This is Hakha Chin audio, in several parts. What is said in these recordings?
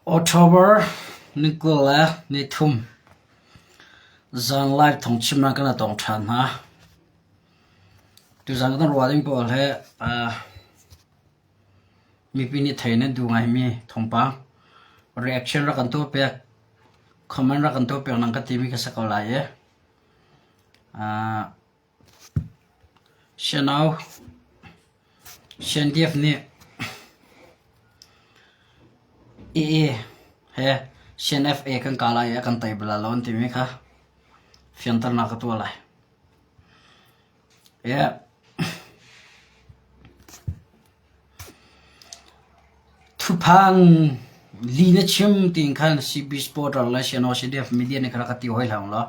October ni 23 zan live thawngchimnak kan tong ṭhan hna. Tuzan kan ruah ding pawl hi mipi nih thei nan duh ngaimi thawngpang reaction rak kan tuah piak, comment rak kan tuah piak nang ka timi ka si ko lai i Sianau CNDF nih AA he CNFA kan kah lai i a kan tei bal lai lo an timi kha fianternak ka tuah lai. Thuphang li na chim tiin khan CB supporter le Sianau CDF media nih khan rak ka ti hoi hlah law.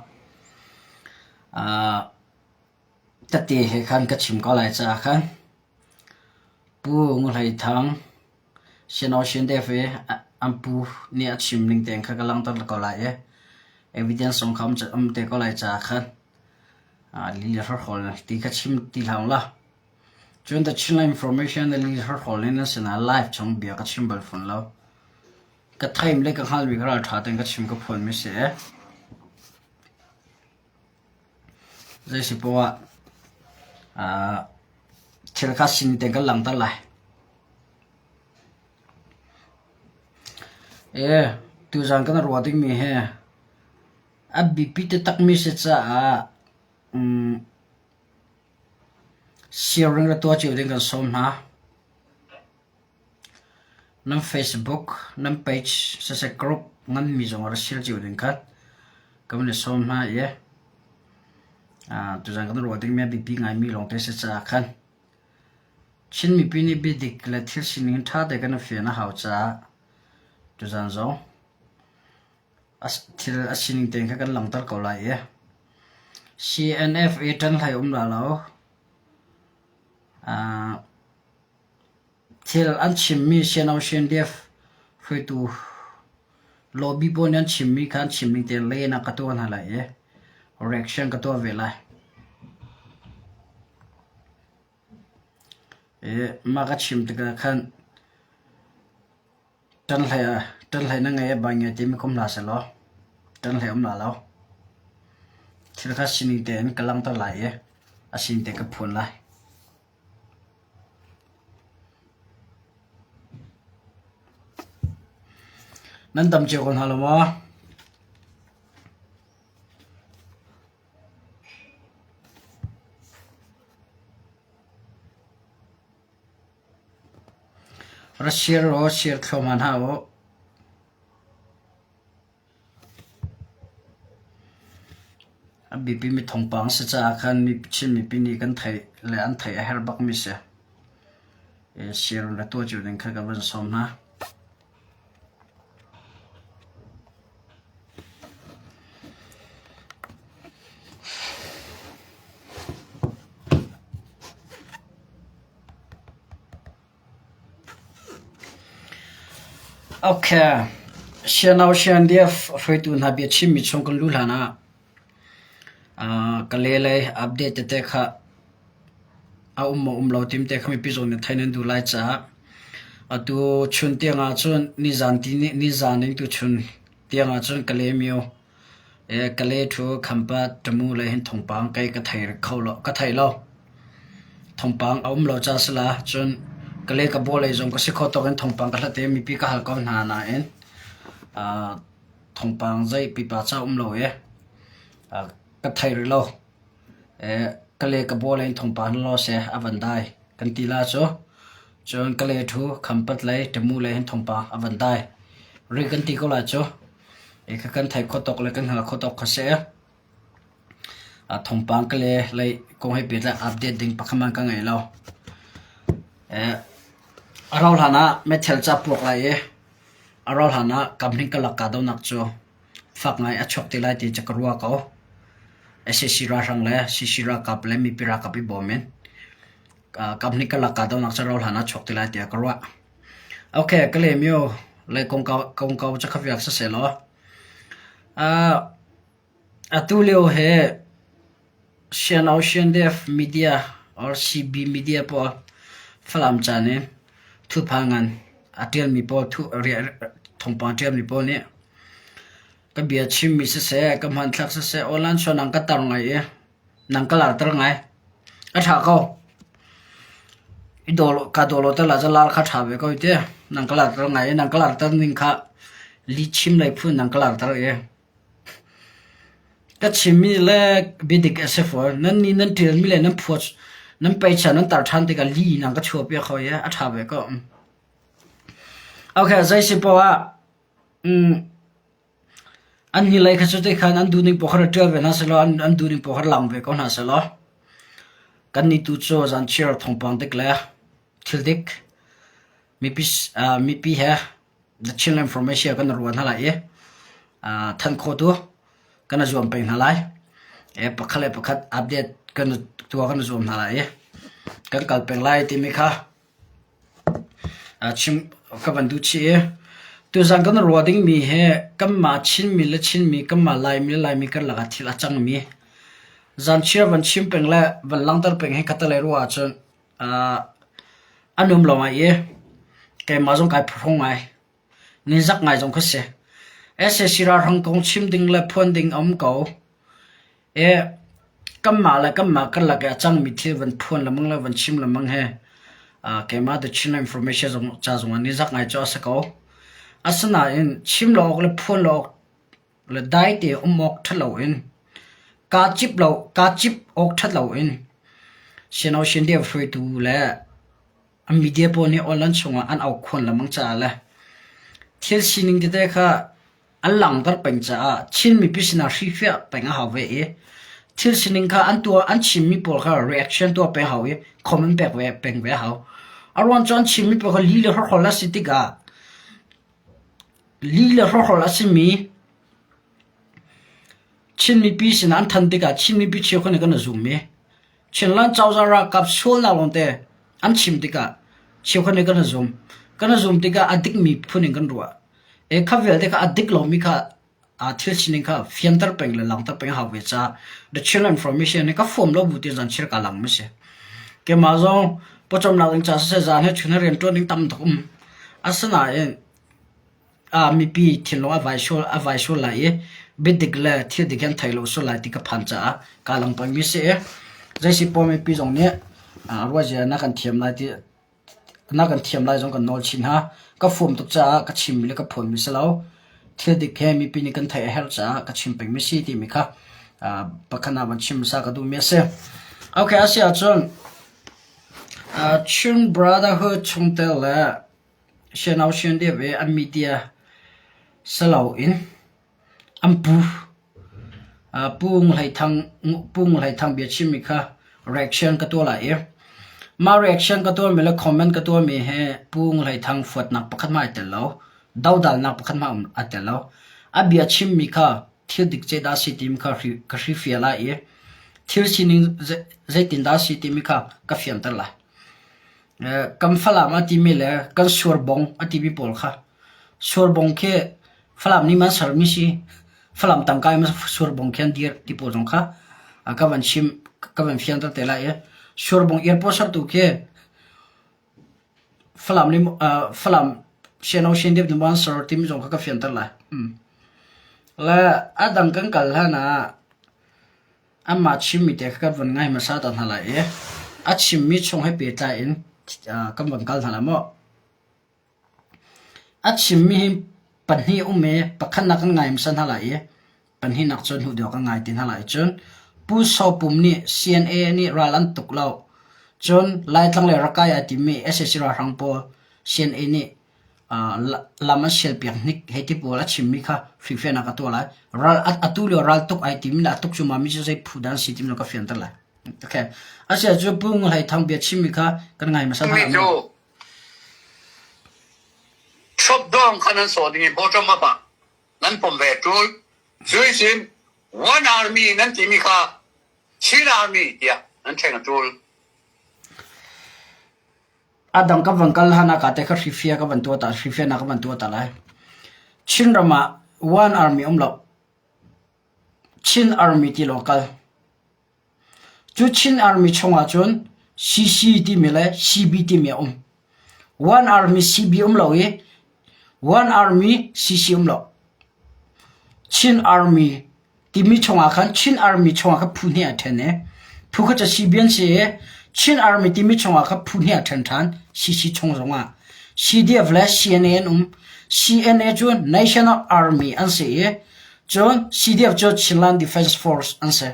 Tete he khan ka chim ko lai caah khan Pu Ngu Hlei Thang Sianau CNDF i an pu nih a chim ning tein kha ka langhter ko lai i evidence zong kha um te ko lai caah khan li le hrawkhrol ti kha chim ti hlah u law. Cun The Chinland Information le li hrawkhrol in nan sinah live chung bia ka chim bal fawn lo. Ka theim le ka hngalhmi kha ralṭha tein ka chim ka phuanmi si. Zei si poah ah thil kha sin tein kan langhter lai. Ee, tuzaan kan ruah dingmi hi a biapi taktakmi si caah um, sharing le tuah cio ding kan sawm hna. Nan Facebook, nan page siseh group nganmi zong rak share cio ding kha kan van i sawm hna i tuzaan kan ruah dingmi a biapi ngaimi lawngte si caah khan Chin mipi nih biadik le thil sining ṭha te kan i fian a hau caah tuzaan zong thil a sining tein kha kan langhter ko lai i CNFA ṭan hlei um la lo. Thil an chimmi CNO CNDF hruaitu lobby pawl nih an chimmi kha an chim ning tein len ah ka tuah hna lai i reaction ka tuah ve lai. I mah ka chim tikah khan Ṭanhlei na ngei a bai ngai timi kum hna sehlaw ṭanhlei um la lo. Thil kha sining tein ka langhter lai i a sining tein ka phuan lai. Nan dam cio ko hna lo maw? Ra share law share thluahmah hna u. A biapimi thawngpang si caah khan Chin mipi nih kan theih le an theih a herh bakmi si. Share le tuah cio ding kha ka van sawm hna. Okay. Sianau Siandiaf hruaitu hna biachimmi chung kan luh hlan ah ka le lei update tete kha a um maw um lo tim te kha mipi zawn nih theih nan duh lai caah atu chun tiang ah cun nizan ti nizan in tuchun tiang ah cun Kalaymyo Kalay thu Khampat Tamu lei hin thawngpang kei ka thei kho lo ka thei lo. Thawngpang a um lo ca si la cun Kalay ka baw lei zong ka si kho tawk in thawngpang ka hlat i mipi ka hal ko hna nain thawngpang zei pipa ca um lo i ka thei rih lo. Kalay ka baw lei in thawngpang law seh a van dai kan ti la cu. Cun Kalay thu Khampat lei Tamu lei hin thawngpang a van dai rih kan ti ko lai cu. Ka kan theih khawh tawk le kan hngalh khawh tawk kha si. Thawngpang ka le lei kong he pehtlai update ding pakhat hmanh ka ngei lo. A rauh hlan ah meithal ca puak lai i a rauh hlan ah kamhning ka lak kahdohnak cu fak ngai a chuak te lai ti cu ka ruah ko. Sac ralhrang le CC ralkap le mipi ralkap i bawm in kamhning ka lak kahdohnak cu a rauh hlan ah a chuak te lai tiah ka ruah. Okay, ka lem yo lei kongkau kongkau cu kha viak siseh law atu lio hi Sian Ocean Def Media or CB Media pawl Falam caan in thupha ngan a ṭialmi pawl. Thawngpang ṭialmi pawl nih ka bia chimmi siseh, ka hmanthlak siseh, online chuah nang ka tar ngai i nang ka larter ngai. A ṭha ko. I daw ka daw lo tal ah lar kha ṭha ve ko i ti. Nang ka larter ngai i nang ka larter ning kha lihchim lei phun nang ka larter i ka chimmi le biadik a si fawn. Nan nih nan ṭialmi le nan phuah nan peicha nan tar ṭhan tikah li nang ka chuahpiak hoi i a ṭha ve ko. Okay, zei si poah ah mm, an hnulei kha cu tikhan an duhning paoh kha rak ṭial ve hna sehlaw an, an duhning paoh kha lang ve ko hna sehlaw kannih tu cu zanchiar thawngpang dik le thil dik mipi, uh, mipi he the Chinland Information kan ruah hna lai i uh, than khawh tu kan i zuam peng hna lai. E pakhat le pakhat update kan tuah kan i zuam hna lai i kan kal peng lai timi kha Chim ka van duh chih i tuzan kan ruah dingmi hi kanmah Chinmi le Chinmi, kanmah Laimi le Laimi karlak ah thil a cangmi zanchiar van chim peng le van langhter peng hi khatalei ruah ahcun a nuam lo ngai i keimah zong kai phuhrung ngai. Nizak ngai zong ka si. Sac ralhrang kong chim ding le phuan ding a um ko. I kanmah le kanmah karlak i a cangmi thil van phuan lengmang le van chim lengmang hi keimah The Chin Information zong ca zong ah nizak ngai cu a si ko. Asinain chim lo awk le phuan lo awk le dai te um awk ṭha loin kaa cip lo kaa cip awk ṭha loin Sino Shin hruaitu le A media pawl nih online chungah an aukhuan lengmang caah le thil sining tete kha an langhter peng caah Chin mipi sinah hrifiah peng a hau ve i thil sining kha an tuah an chimmi pawl kha reaction tuah peng hau i comment pek ve peng ve a hau. A ruang cu an chimmi pawl kha li le hrawkhrol a si tikah li le hrawkhrol a simi Chin mipi sinah an than tikah Chin mipi cheukhat nih kan i zum i Chinland cozah ralkap sualnak lawngte an chim tikah cheukhat nih kan i zum. Kan i zum tikah a dikmi phun in kan ruah. E kha vialte kha a dik lomi kha aa thil sining kha fianter peng le langhter peng a hau ve caah the Chinland Information hi ka fuam lo bu ti zan chir ka lang mi si. Keimah zong pawcawmnak ding ca siseh zan he chun he rianṭuan ding tam tuk um. Asinain ah mipi thinlung a vai sual a vai sual lai i biadik le thil dik an thei lo sual lai ti ka phan caah kaa lang pengmi si i zeisi pawl mipi zong nih ruahzia na kan thiam lai ti na kan thiam lai zong kan nawl chin hna. Ka fuam tuk caah ka chimmi le ka phuanmi si lo. Thil dik he mipi nih kan theih a herh caah ka chim pengmi si timi kha pakhat ah van chim hmasa ka duhmi a si. Okay, a si ahcun Chin Brotherhood chungtel le Sianau sian deuh i an media si loin an pu. Pu Ngu Hlei Thang Pu Ngu Hlei Thang biachimmi kha reaction ka tuah lai i mah reaction ka tuahmi le comment ka tuahmi hi Pu Ngu Hlei Thang fuatnak pakhat hmanh ai tel lo. Dodalnak pakhat hmanh ai tel lo. A biachimmi kha thil dik ce dah a si timi kha ka hrifiah lai i thil sining zeitindah a si timi kha ka fianter lai. Kan Falam a timi le kan Suarbong a timi pawl kha Suarbong khi Falam nih man sermi si. Falam tangka in Suarbong khi an dir ti pawl zong kha ka van chim ka van fianter te lai i Suarbong airport sertu khi Falam nih Falam Siano Sian deuh nih an ser timi zong kha ka fianter lai. Le a dang kan kal hlan ah Anmah chimmi te kha kan van ngai hmasa ta hna lai i a chimmi chung he pehtlai in kan van kal hna lai maw? A chimmi hi pahnih um i pakhatnak kan ngai hmasa hna lai i pahnihnak cu hnu deuh kan ngai ti hna lai. Cun Pu Saw Pum nih CNA nih ral an tuk lo. Cun Laitlang le Rakai ai timi sac ralhrang pawl CNA nih lam an sialpiak hnik hei ti pawl a chimmi kha hrilhfiahnak a tuah lai. Ral atu lio ral tuk ai timi le a tuk cuahmah mi cu zei phu dah an si timi ka fianter lai. Okay. Asia cu Pu Ngu Hlei Thang bia chimmi kha kan ngai hmasa hna cu shop dong kha nan sawh ding i bottom up ah nan pom ve tul. Cui sin one army nan timi kha Chin army tiah nan thleng a tul. A dang ka van kal hlan ah ka te kha hrifia ka van tuah ta hrifianak ka van tuah ta lai. Chinram ah one army um lo. Chin army ti lawng kal. Cu Chin army chungah cun CC timi le CB timi a um. One army CB um lo i. One Army CC um lo. Chin Army timi chungah khan Chin Army chungah khan phu hnih a ṭhen i phu kha cu CBN si i Chin Army timi chungah khan phu hnih a ṭhen ṭhan CC chung zongah CDF le CNA an um. CNA cu National Army an si i cun CDF cu Chinland Defense Force an si.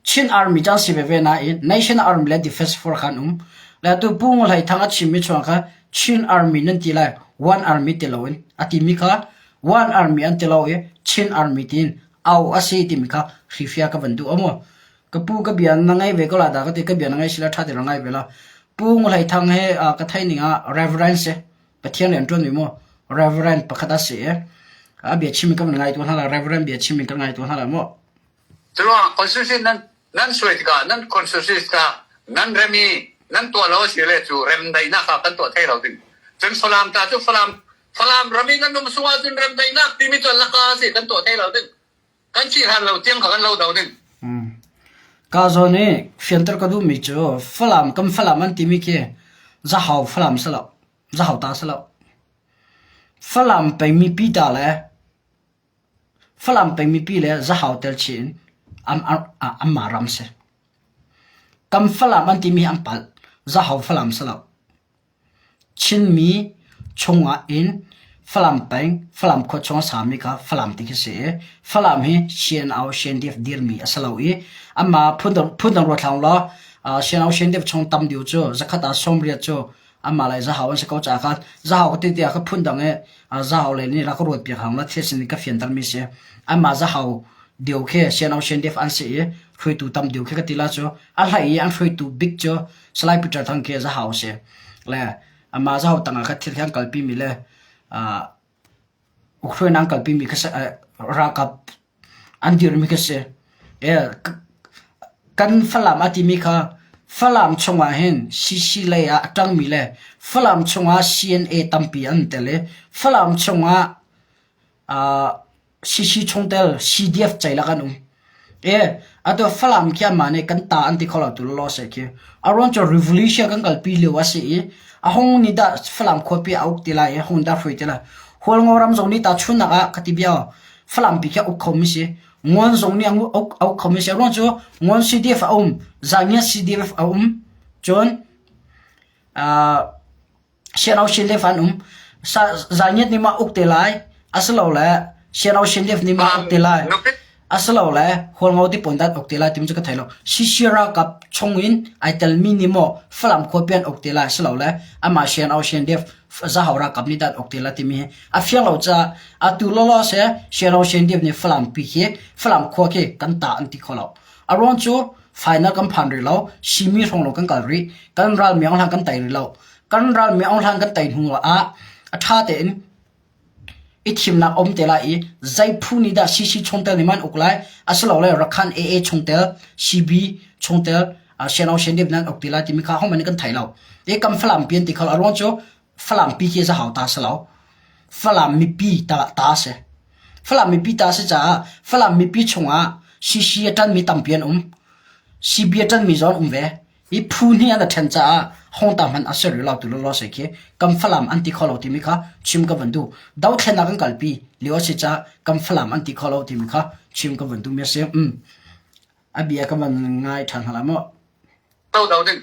Chin Army cu an si veve nain National Army le Defense Force kha an um. Le atu Pu Ngun Hlei Thang a chimmi chungah khan Chin Army nan ti lai, One Army ti loin a timi kha One Army an ti lo i Chin Army tiin au a si timi kha hrifia ka van duh a mu. Ka pu ka bia na ngai ve ko la dah ka ti ka bia na ngai sila ṭha ti ra ngai ve la. Pu Ngun Hlei Thang he ka theih ning ah Reverend si Pathian rian ṭuan mi mu Reverend pakhat a si i a bia chim ka van ngai tu hna la Reverend bia chim in ka ngai tu hna la mu. Curuang constitution nan nan suai tikah nan constitution kha nan rem i nan tuah lo a si le cu remdaihnak kha kan tuah thai lo ding. Cun Falam ta cu Falam Falam ram i nan um sung ahcun remdaihnak timi cu laka a si kan tuah thai lo ding. Kan thih hlan lo tiang kha kan lo do ding. Ka zawn i fianter ka duhmi cu Falam kan Falam an timi khi Zahau Falam si lo. Zahau ta si lo. Falam pei mipi ta le Falam peng mipi le Zahau tel chih in anmah ram si. Kam Falam an timi hi an palh. Zahau Falam si lo. Chinmi chungah in Falam peng, Falam khua chung a sami kha Falam ti khi si i Falam hi CNO, CNDF dirmi a si lo i anmah phundang ruat hlah law CNO, CNDF chung tam deuh cu zakhat ah 80 cu Amah le zahau an si ko caah khan zahau ka ti tiah ka phundang i zahau le nih rak ka ruat piak hang la thil sin ka fianter mi si. Amah zahau deu khi siano siandef an si i hruaitu tam deu khi ka ti la cu a hlei i an hruaitu bik cu Salai Peter Thang khi zahau si. Le amah zahau tangah kha thil hi an kalpi mi le Ukraine an kalpi mi kha ralkap an dirmi ka si. Kan Falam a timi kha Falam chungah hin CC lei ah a ṭangmi le Falam chungah CNA tampi an tel i Falam chungah CC chungtel CDF ceilak an um. Atu Falam khi anmah nih kan ta an ti kho lo tu lawlaw si khi. A ruang cu revolution kan kalpi lio a si i a hung nih dah Falam khuapi a uk ti lai i a hung dah hrui ti lai. Hualngo ram zong nih tahchunhnak ah ka ti bia Falam pi khi a uk khomi si. Ngawn zong nih a uk khomi si. A ruang cu Ngawn CDF a um, Zangiat CDF a um, cun Siano CDF an um. Zangiat nih mah uk te lai, asilole Siano CDF nih mah uk te lai. Asilole Hualngo ti pawn dat uk te lai timi cu ka thei lo. CC ralkap chung in ai telmi nih maw Falam khuapi an uk te lai, asilole amah Siano CDF Zahau ralkap nih dah an uk te lai timi hi a fiang lo caah atu lawlaw seh Siano Sendip nih Falam pi khi Falam khua khi kan ta an ti kho lo. A ruang cu final kan phan rih lo, simi hrawng lo kan kal rih, kan ral miang hlan kan tei rih lo. Kan ral miang hlan kan tei hnu ah a ṭha tein i thimnak um te lai i zei phu nih dah CC chungtel nih man uk lai asilole Rakhan AA chungtel CB chungtel Siano Sendip nan uk ti lai timi kha hohmanh nih kan thei lo. I kan Falam pi an ti kho lo. A ruang cu Falam pi khi zahau ta si lo. Falam mipi ta ta si. Falam mipi ta si caah Falam mipi chungah CC a ṭanmi tampi an um. CB a ṭanmi zong an um ve. Hi phu hnih an i ṭhen caah hongta hmanh a si rih lo tu lawlaw si khi kan Falam an ti kho lo timi kha chim ka van duh. Dothlennak kan kalpi lio a si caah kan Falam an ti kho lo timi kha chim ka van duhmi a si. Mm. A bia ka van ngai ṭhan hna lai maw? Do do ding.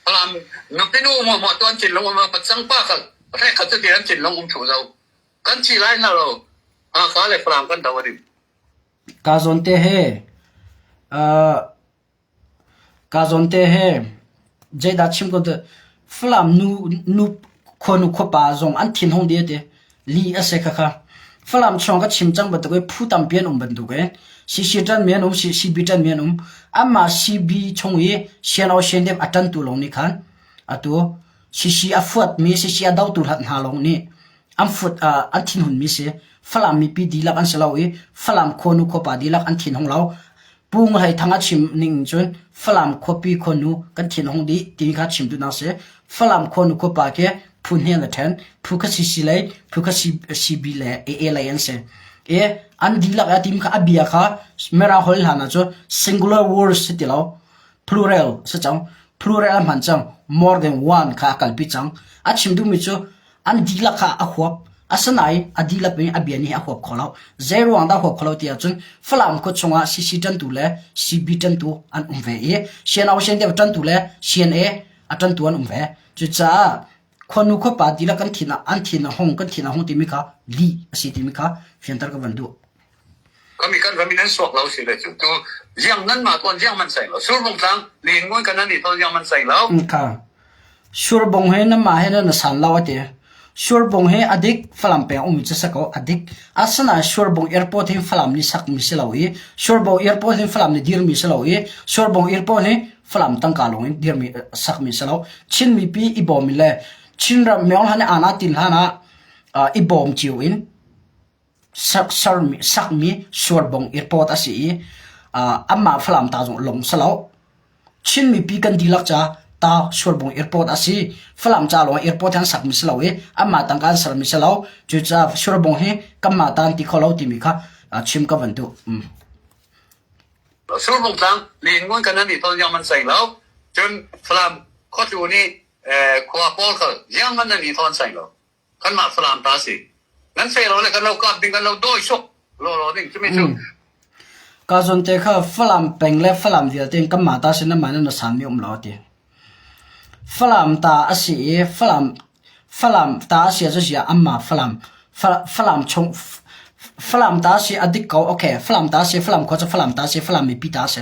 Falam nupinu mo mo tuan chin long um pacang pa kal re khat cu ti an chin long um thu zo. Kan chi lai na lo. Ha ka le Falam kan do ading. Ka zawn te he uh, Ka zawnte he zeidah chim ko tuah, Falam nu nu khuanu khuapa zong an thinhung dih a ti. Lih a si khakha. Falam chung ka chim cang bantuk i phu tampi an um bantuk in CC ṭanmi an um, CB ṭanmi an um. Anmah CB chung i CNO CNDF a ṭantu lawng nih khan atu CC a fuatmi, CC a dotu hlat hna lawng nih an fuat an thinhunmi si. Falam mipi dihlak an si lo i Falam khuanu khuapa dihlak an thinhung lo. Pu Ngun Thang a chim ning cun Falam khuapi khuanu kan thin hung dih timi kha chim duhnak si. Falam khuanu khuapa khi phu hne le ṭhen, phu kha CC lei, phu kha CB le AA lei an si. I an dihlak a tim kha a bia kha Mirang holh hlan ah cu singular words si ti lo, plural si cang. Plural a hman cang, more than one kha a kalpi cang. A chim duhmi cu An dihlak kha a huap. Asinain a dihlak in a bia nih a huap kho lo. Zei ruang dah huap kho lo ti ahcun Falam khua chungah CC ṭantu le CB ṭantu an um ve i CNO CNDF ṭantu le CNA a ṭantu an um ve. Cucaah khuanu khuapa dihlak kan thin an thin a hung kan thin a hung timi kha lih a si timi kha fianter ka van duh. Kami kan ram in an suak lo si le cu tu ziang nan mah tawn ziang man sai lo surbung tlang len ngun kan nan i tawn ziang man sai lo. Ka surbung he na mah he na san lo ati. Surbung he adik Falam peng um cu sako adik. Asana Surbung airport hin Falam ni sak mi si lo i Surbung airport hin Falam ni dir mi si lo i Surbung airport hi Falam tangka lawng in dir mi sak mi si lo. Chin mipi i bawm le Chinram Myeong han ana tin hlan ah i bawm cio in sakmi Suarbong airport a si i anmah Falam ta zong lawng si lo. Chin mipi kan dihlak ca ta Suarbong airport a si. Falam ca lawng airport hi an sakmi si lo i anmah tangka an sermi si lo. Cucaah Suarbong hi kanmah ta an ti kho lo timi kha chim ka van duh. Surbung tlang Lengun kan nan i ton yang man sai lo. Cun Falam khuatu nih khua pawl kha ziang man nan i thawn sai lo. Kanmah Falam ta si. Nan feh lo le kan lo kap ding kan lo dawi suk lawlaw ding cumi cu. Ka zawn te kha Falam peng le Falam vialte in kanmah ta sin amah na sanmi um lo ti. Falam ta a si i Falam Falam ta a si cu zia amma Falam Falam chung Falam ta si a dik ko okay Falam ta si Falam khua cu Falam ta si Falam mipi ta si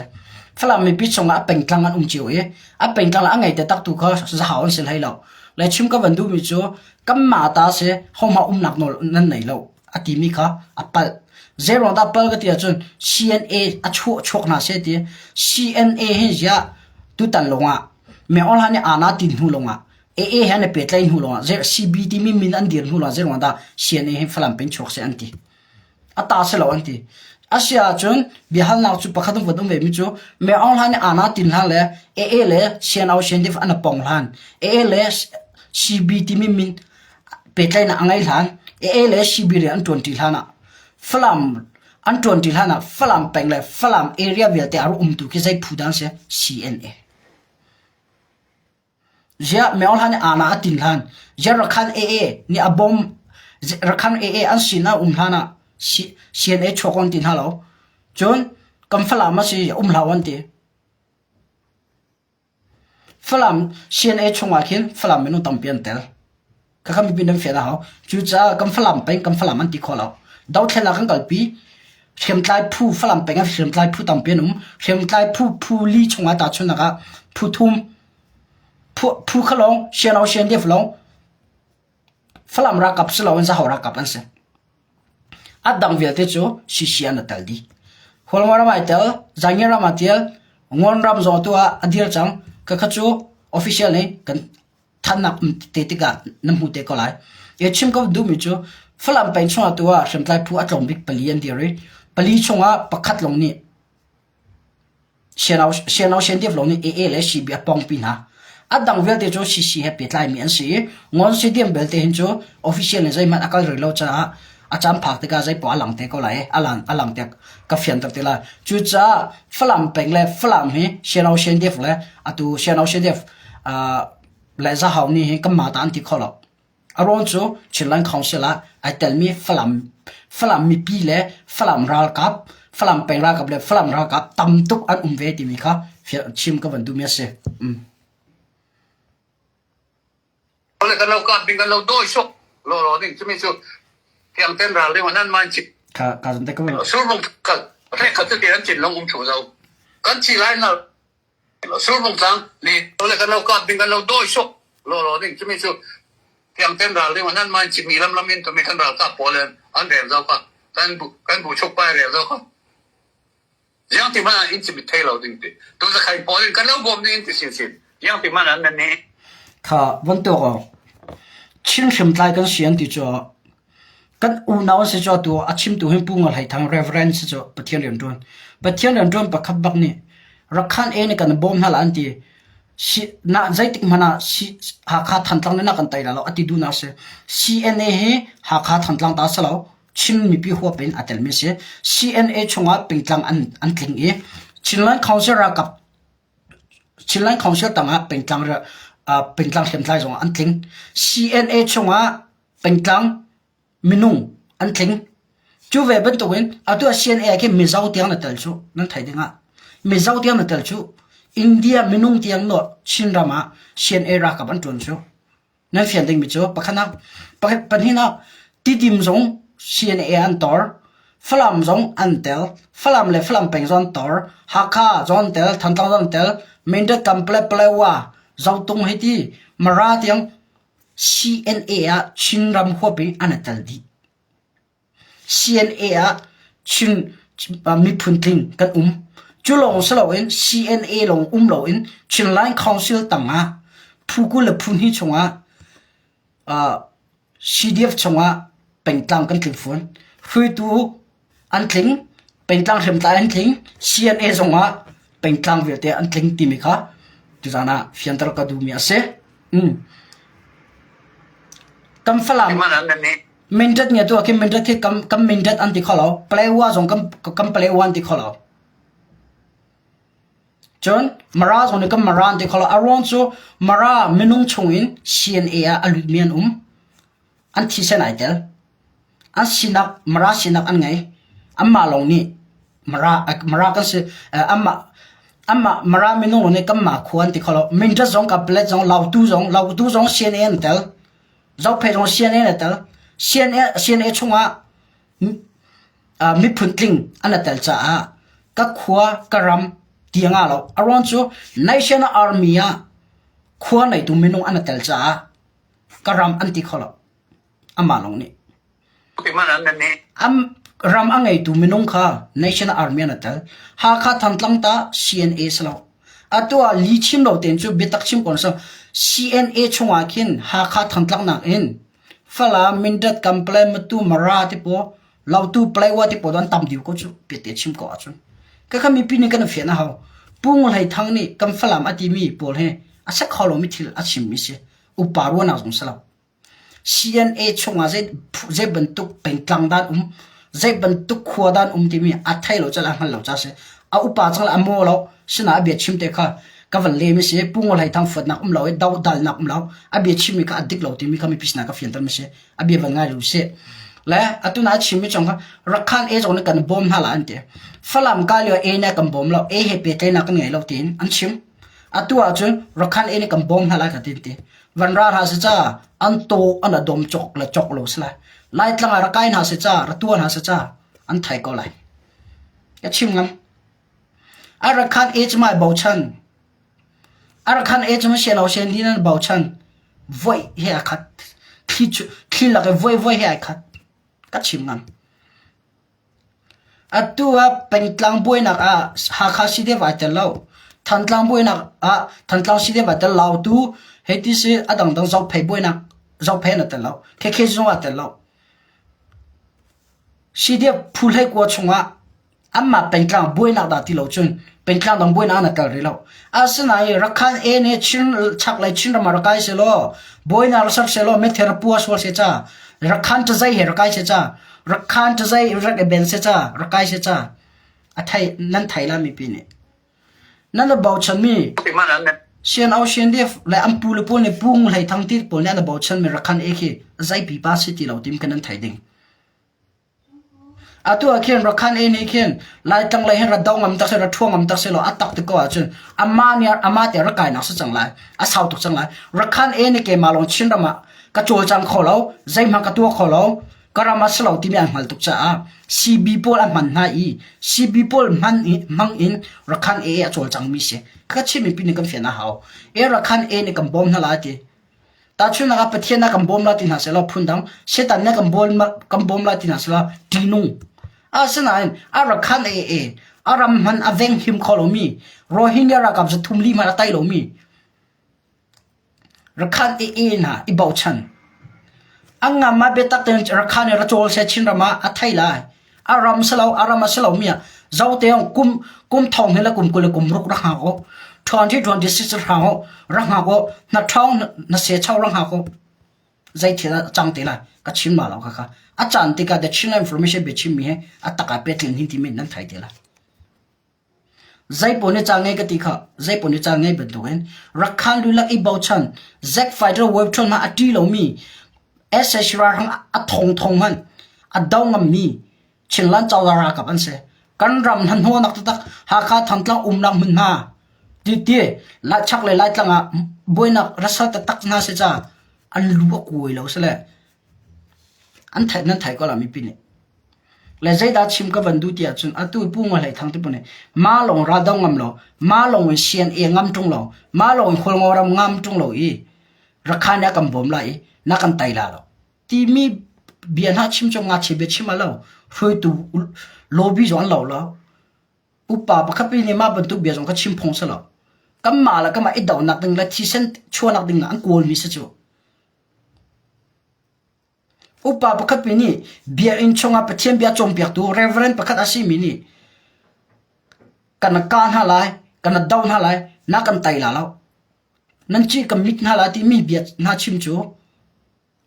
Falam mipi chungah a pengtlang an um cio i a pengtlang a ngei te tak tu kha zahau an si hlei lo Le chim ka van duhmi cu kanmah ta si hohmah umnak nawl nan nei lo a timi kha a palh. Zeiruang dah pal ka ti ahcun CNA a chuah chuak hna seh ti CNA hi ziah tutan lawngah Meng Hlan nih aana tin hnu lawngah AA he an i pehtlaih hnu lawngah CB timi min an dir hnu lawngah zeiruang dah CNA hi Falam peng chuak seh an ti. A ta si lo an ti. A si ahcun biahalnak cu pakhat an vun um vemi cu Me Aung Hlan nih aana tin hlan le AA le CNO CNDF an pong hlan AA le CB timi min pehtlaihnak a ngei hlan AA le CB rian an ṭuanṭi hlan ah Falam an ṭuanṭi hlan ah Falam peng le Falam area vialte a rak umtu khi zei phu dah an si? CNA. Ziah Myo Hlan nih aana a tin hlan, ziah Rakhan AA nih a bawm, Rakhan AA an sin ah um hlan ah CNA chuak an ti hna lo. Cun kan Falam a si um hlah an ti. Falam CNA chungah khin Falam minung tampi an tel. Khakha mipi nan fian a hau. Cucaah kan Falam peng kan Falam an ti kho lo. Dothlennak kan kalpi. Hriamtlai phu Falam peng ah hriamtlai phu tampi an um. Hriamtlai phu phu li chungah tahchunhnak ah phu thum phu phu kha lawng CNO CNDF lawng Falam ralkap si loin Zahau ralkap an si. A dang vialte cu CC an tel dih. Hualngo ram ai tel, Zaingir ram aa tel, Ngawn ram zong tu ah a dir cang. Khakha cu official nih kan thannak um te tikah na hmu te ko lai. I chim ko duhmi cu Falam peng chungah tu ah hriamtlai phu a tlawm bik pali an dir i pali chungah pakhat lawng nih CNO CNDF lawng nih AA le CB a pongpi hna. A dang vialte cu CC he pehtlaimi an si i Ngawn CDM belte hin cu official in zeihmanh a kal rih lo caah a caan phak tikah zeipoah a lang te ko lai a lang a lang te ka fianter te lai. Cucaah Falam peng le Falam hi CNO CNDF le atu CNO CNDF le Zahau nih hi kanmah ta an ti kho lo. A rawn cu Chinland Council ah ai telmi Falam Falam mipi le Falam ralkap Falam peng ralkap le Falam ralkap tam tuk an um ve timi kha chim ka van duhmi a si. Mm. Le kan lo kap ding kan lo dawi suk lo lo ding cumi cu tiang ten ral ding nan man chi ka ka zan te ko surbung kal re khat te an chin long um thu zo kan chi lai na Surbung tlang nih le kan lo kap ding kan lo dawi suk lawlaw ding cumi cu tiang ten ral ding nan man chimmi lam lam in tumi kan ralkap pawl an rel zau kha kan bu kan bu chuk pai rel zau kha ziang ti hmanh ah in chimit thei lo ding ti tu zakhai pawl in kan lo bawm ding in ti sin sin ziang ti hmanh an nan ni Kha van tuak awk Chin hriamtlai kan si an ti cu Kan unau an si cu atu a chimtu hin Pu Ngal Hlei Thang Reverend si cu Pathian rianṭuan. Pathian rianṭuan pakhat bak nih Rakhan e nih kan bawm hna lah an ti. Si, na zeitik hmanh ah si, Hakha Thantlang nih na kan tei lai lo a ti duhnak si. CNA hi Hakha Thantlang ta si lo. Chin mipi huap in a telmi si. CNA chungah pingtlang an, an tling i Chinland Council ralkap Chinland Council tangah pengtlang pengtlang hriamtlai zong an tling. CNA chungah. Pengtlang minung an tling. Cu ve bantukin atu ah CNA khi Mizo tiang na tel cu nan theih dingah Mizo tiang na tel cu India minung tiang naw Chinram ah CNA ralkap an ṭuan cu. Nan fian dingmi cu pakhatnak pahnihnak Tidim zong CNA an tor, Falam zong an tel, Falam le Falam peng zong an tor, Hakha zong an tel, Thantlang zong an tel, Mindat Kanpalet Palewa, Zotung hei ti, Mara tiang CNA ah Chinram huap i an i tel dih. CNA ah Chin miphun tling kan um. Cu lawng si loin CNA lawng um loin Chinline Council tangah phu 20 le phu hnih chungah CDF chungah pengtlang kan tling fawn. Hruaitu an tling, pengtlang hriamtlai an tling, CNA zongah pengtlang vialte an tling timi kha tuzaan ah fianter ka duhmi a si. Kan Falam Mindat nge tu ah khin Mindat hi kan kan Mindat an ti kho lo. Palewa zong kan kan Palewa an ti kho lo. Cun Mara zong nih kan Mara an ti kho lo. A ruang cu Mara minung chungin CNA ah a lutmi an um. An thisen ai tel. An sinak Mara sinak an ngei. Anmah lawng nih Mara Mara kan si anmah anmah Mara minung lawng nih kanmah khua an ti kho lo. Mindat zong Kanpalet zong Lautu zong Lautu zong CNA an tel. Zophei zong CNA an tel. CNA CNA chungah miphun tling an i tel caah ka khua ka ram ti a ngah lo. A ruang cu National Army ah khua neitu minung an i tel caah ka ram an ti kho lo. Amah lawng nih. Am ram a ngeitu minung kha National Army an i tel. Hakha Thantlang ta CNA si lo. Atu ah li chim lo tein cu biatak chim ko na CNA chungah khin Hakha Thantlang nakin Falam, Mindat, Kanpalet, Matu, Mara ti pawl, Lautu, Paletwa ti pawl an tam deuh ko cu biate chim ko ahcun. Khakha mipi nih kan fian a hau. Pu Ngun Hlei Thang nih kan Falam a timi pawl hi a si kho lomi thil a chimmi si. Upa ruahnak zong si lo. CNA chungah zei bantuk pengtlang dah an um, zei bantuk khua dah an um timi a thei lo ca le a hngal lo ca si. A upa cang le a maw lo. Sinain a bia chim te kha ka van lem i si. Pu Ngol Hlei Thang fuatnak um lo i dohdalnak um lo. A bia chimmi kha a dik lo timi kha mipi sinah ka fianter mi si. A bia van ngai lu sih. Le atu na chimmi chung kha Rakhan e zong nih kan bawm hna la an ti. Falam ka lio e nih kan bawm lo, e he pehtlaihnak kan ngei lo tiin an chim. Atu ahcun Rakhan e nih kan bawm hna lai ka ti ti. Van ra hna si ca an taw an a dom cawk le cawk lo si lai. Laitlang ah ra kai hna si ca, ra tuan hna si ca an thai ko lai. Ka chim ngam. Arakhan e cu mai bochan. Arakhan e cu ma sian lo sian din an bochan. Voi he a khat. Thli thli lak i voi voi he ai khat. Ka chim ngam. Atu ah pengtlang buainak ah Hakha CDF ai tel lo. Thantlang buainak ah Thantlang CDF ai tel Lautu hei ti si a dangdang Zophei buainak Zophei an i tel lo. KK zong aa tel lo. CDF phu hlei kua chungah anmah pengtlang buainak dah ti lo cun pengtlang dang buainak an i tel rih lo. Asinain Rakhine A nih Chin chaklei Chinram ah rak kai sehlaw buainak rak ser sehlaw metheh rak pua sual seh ca Rakhine cazai he rak kai seh ca Rakhine cazai rak i ben seh ca rak kai seh ca a thei nan thei la mipi nih nan i bochanmi Sian Au CNDF le an pu le pawl nih Pu Ngu Hlei Thang ti pawl nih an i bochanmi Rakhine A khi zei pipa si ti lo tim kan nan thei ding. Atu ah khin Rakhine ei nih khin Laitlang lei hin ra do ngam tak seh, ra ṭhua ngam tak seh law a tak ti ko ahcun amah nih amah te rak kainak si cang lai. A sau tuk cang lai. Rakhine ei nih keimah lawng Chinram ah ka cawlcang kho lo, zeihmanh ka tuah kho lo, ka ram ah si lo timi an hngal tuk caah CB pawl a hman hna i CB pawl hman i hmang in Rakhine ei a cawlcangmi si. Ka Chin mipi nih kan fian a hau. E Rakhine ei nih kan bawm hna lai ti. Tahchunhnak ah Pathian na kan bawm lai ti hna sehlaw phundang, Satan na kan bawm kan bawm lai ti hna sehlaw ṭihnung. Asinain a rak khan e e a ram hman a veng him kho lomi Rohingya ralkap zathum li hmanh a tai lomi Rakhan e e hna i bochan. An ngam ah biatak tein Rakhan i racawl seh Chinram ah a thei lai. A ram si lo, a ram a si lomi ah zote kum kum thong hi le kum 20 le kum ruk rak hngak u. 2026 rak hngak u, rak hngak u. Na ṭhawng na se cho rak hngak u. Zei thil a cang te lai ka chim ma lo kha kha. A caan tikah the Chin Information biachimmi he a tak ah petlin hin timi nan thai te lai. Zeipaw nih ca ngei ka ti kha, zeipaw nih ca ngei bantukin Rakhan lulak i bochan, Zack fighter web ṭhawn hna a ṭi lomi. SH ralhrang a thongthong hmanh a do ngammi Chinland cozah ralkap an si. Kan ram hnahnawhnak taktak Hakha Thantlang umnak hmunhma ti ti chak le Laitlang ah buainak rasal taktak hna si ca an lu a kuai lo sile an theih nan theih ko la mipi nih. Le zeidah chim ka van duh ti ahcun atu Pu Ngol Hlei Thang ti pu nih ma lawng ra do ngam lo, ma lawng in CNA ngam ṭung lo, ma lawng in Khualngo ram ngam ṭung lo i Rakhan a kan bawm lai i na kan tai la lo. Timi bia hna chim cu ngakchia bia chim a lo. Hruaitu lobby zong an lo lo. Upa pakhat pi nih mah bantuk bia zong kha chim phung si lo. Kanmah le kanmah i dohnak ding le thisen chuahnak ding an kawlmi si cu. Upa pakhat pi nih biakinn chungah Pathian bia cawnpiaktu Reverend pakhat a simi nih kan kah hna lai, kan do hna lai, na kan tai la lo. Nan ci kan mit hna lai timi bia hna chim cu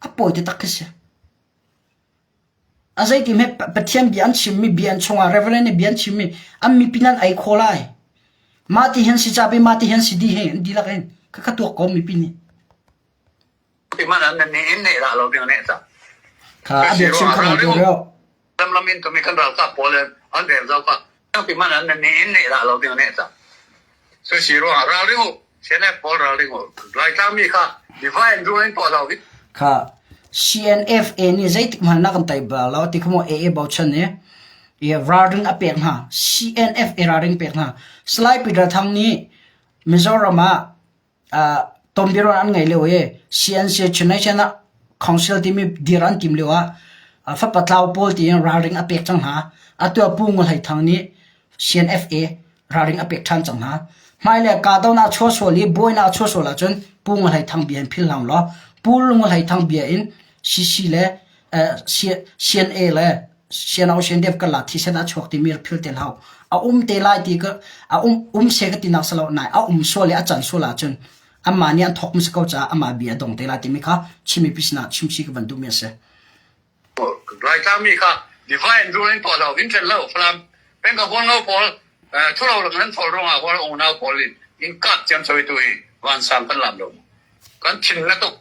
a pawi taktak khi si. A zei ti hme Pathian bia an chimmi bia an chungah Reverend nih bia an chimmi an mipi nan ei kho lai. Mah ti hin si capi mah ti hin si di hi an dihlak in kha kha tuak ko mipi nih. Ti man an ni in nei ra lo ding ne ta. Kha a bia chim kha ngai reo. Lam lam in tumi kan ralkap pawl an rel zau ka. Ti man an ni in nei ra lo ding ne ta. Su si ruang ralring u. CNF pawl ralring u. Laitlang mi kha divine rule in tuah lo. Kha CNFA nih zeitik hmanh na kan tai bal lo ti kha maw AA bochan nih i ralring a pek hna. CNFA ralring pek hna. Salai Peter Thang nih Mizoram ah tonbiaruah an ngei lio i CNC Chin ah Council timi dir an tim lio ah fapa tlau pawl tiin ralring a pek cang hna. Atu ah Pu Ngol Hlei Thang nih CNFA ralring a pek ṭhan cang hna. Hmailei kahdohnak a chuah sual i buainak a chuah sual ahcun Pu Ngol Hlei Thang bia in phil hlah law Pu Ngol Hlei Thang bia in CC le CNA le CNO CNDF kan la thisen a chuak timi rak phil te hlah a um te lai ti ka a um um se ka ti nak salo nai a um sual i a can sual ahcun amah nih an thok mi si ko caah amah bia a dong te lai timi kha chimi pisna chimsi ka van duh mi a si. Laitlang mi kha divine rule in tuah lo in ṭhen lo Falam peng ka huang lo pawl thuro lang nan thol ruangah hual unau pawl in in kap ciam choi tu hi vansang kan lam lo kan thin na tuk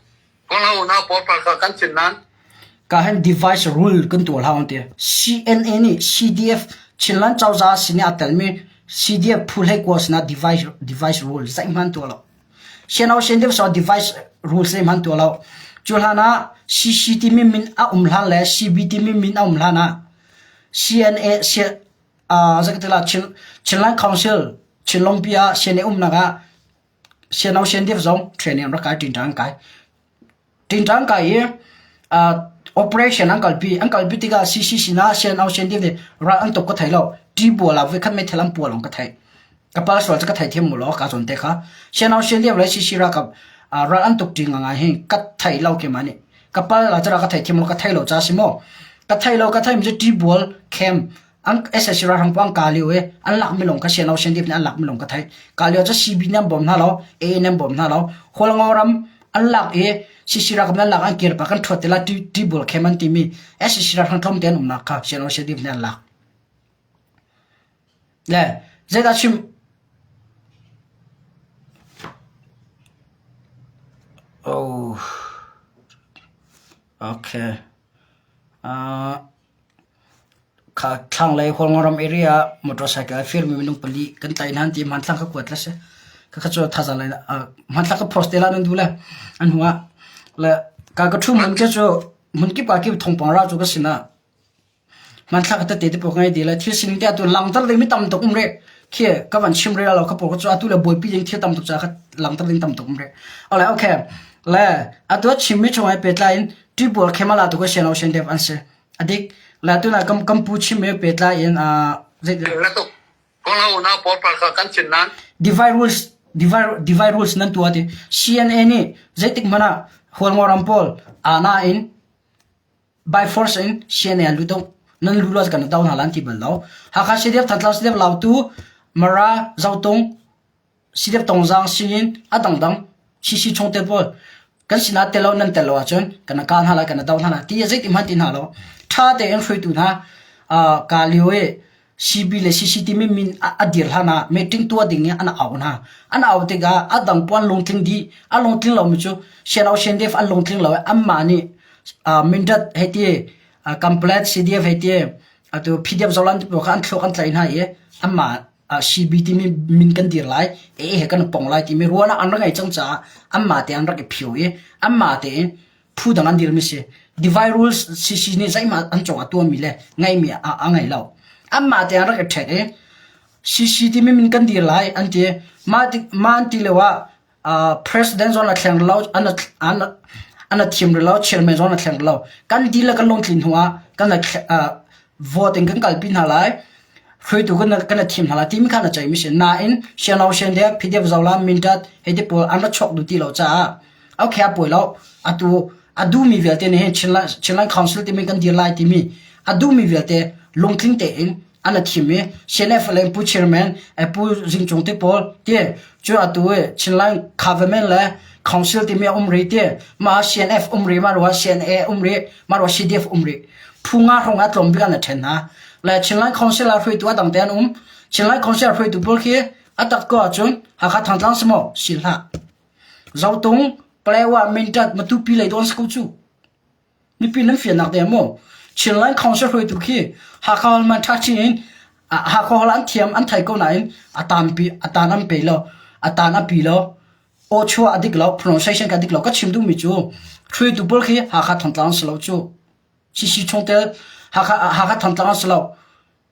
Ka hen device rule kan tuah hlah ti. CNA nih CDF Chinland cozah sin i aa telmi CDF phu hlei kua sinah device device rule zeihmanh tuah lo. CNO CNDF so device rule zeihmanh tuah lo. Cu hlan ah CC timi min a um hlan le CB timi min a um hlan ah CNA uh, zakatila Chin Chinland Council Chinlongpi ah CNA umnak ah CNO CNDF zong training an rak kai ṭingṭang an kai. Ṭingṭang kai i uh, operation an kalpi an kalpi tikah CC sinah CNO CNDF nih ral an tuk ka thei lo. Ṭibual ah voikhat meithal an puah lawng ka theih. Ka pal sual cu ka thei thiam mu law ka zawn te kha. CNO CNDF le CC ralkap uh, ral an tuk ṭi ngangai hi ka thei lo keimah nih. Ka pal la cu ka thei thiam lo ka thei lo ca si maw. Ka thei lo ka thei mi cu ṭibual camp an SSC ralhrang pawng ka lio i an lak mi lawng kha sian lo sian nih an lak mi lawng ka theih ka lio cu CB nih an bawm hna lo AA nih an bawm hna lo Hualngo ram an lak i CC ralkap an lak an kir pa kan thuat te la tibul khem an timi SSC ralhrang tlawm te an umnak kha sian lo sian nih an lak le zeidah chim oh okay uh, Thlanglei Hualngoram area ah motorcycle a firmi minung pali kan tlaih hna an ti i hmanthlak ka kuat le si. Khakha cu thazaang lei hmanthlak ka post te la nan duh le an hnu ah le ka ka ṭhu hmun khi cu hmunkip ah kip thawngpang ra cu ka sinah hmanthlak tete te pawl ka ngei ti le thil sining te atu langhter ding mi tam tuk um rih. Khi ka van chim rih lo ka pawl cu atu le buaipi ding thil tam tuk caah kha langhter ding tam tuk um rih. Ole okay le atu a chimmi chung he pehtlai in Ṭibual Khemala tu ka sian lo sian deuh an si. Adik la tu na kam kam pu chim me pehtlai in divide rules divide divide rules nan tua ti CNA nih zeitik hmanh ah Hualngo ram pawl ana in by force in CNA an lut nan lu lo kan do hna lan ti bal lo Hakha CDF Thantlang CDF Lautu Mara Zotung CDF Tongzang sinin a dangdang CC chungtel pawl kan sinah tel lo nan tel lo ahcun kan kah hna lai kan do hna lai ti zeitin hmanh ti hna lo ṭha tein hruaitu hna ka lio i CB le CC timi min a dir hlan ah meeting tuah ding in an au hna an au tikah a dang puan lungtling dih a lungtling lomi cu CNO CNDF an lungtling lo i anmah nih. Mindat hei ti, Kamplet CDF hei ti, atu PDF Zoland ti pawl kha an thluak an tlaih hna i anmah CB timi min kan dir lai, AA he kan i pong lai timi ruahnak an rak ngei cang caah anmah te an rak i phio i anmah tein phu dang an dirmi si. Divide rules CC nih zeihmah an cungah tuahmi le ngeihmi a ngei lo. Anmah te an rak i ṭhek i CC timi min kan dir lai an ti. Mah mah an ti lio ah president zong a thleng lo, an an an a thim rih lo, chairman zong a thleng rih lo. Kan dil le kan lungtlin hnu ah kan vote in kan kalpi hna lai. Hruaitu kan kan thim hna lai timi kha na ceihmi si. Nain Siano Sende, PDF Zola, Mindat hei ti pawl an ra chuak duh ti lo caah okay a pawi lo. Atu a duhmi vialte nih hin Chinland Council timi kan dir lai timi a duhmi vialte lungtling tein an a thim i CNF le Pu Chairman Pu Zing Cung te pawl ti cu atu i Chinland Government le Council timi a um rih ti mah CNF um rih mah ruah CNA um rih mah ruah CDF um rih phu nga hrawng ah tlawm bik an a ṭhen hna le Chinland Council ah hruaitu a dang te an um Chinland Council ah hruaitu pawl khi a tak ko ahcun Hakha Thantlang si maw si hlah Zotung Palewa Mindat Matupi lei dawn si ko cu mipi nan fiannak te maw Chinland Council hruaitu khi Hakha hol man ṭha chin in Hakha hol an thiam an thei ko nain a tanpi a tan an pe lo a tan a pi lo aw chuah a dik lo pronunciation ka dik lo ka chim duhmi cu hruaitu pawl khi Hakha Thantlang si lo cu CC chungtel Hakha Hakha Thantlang si lo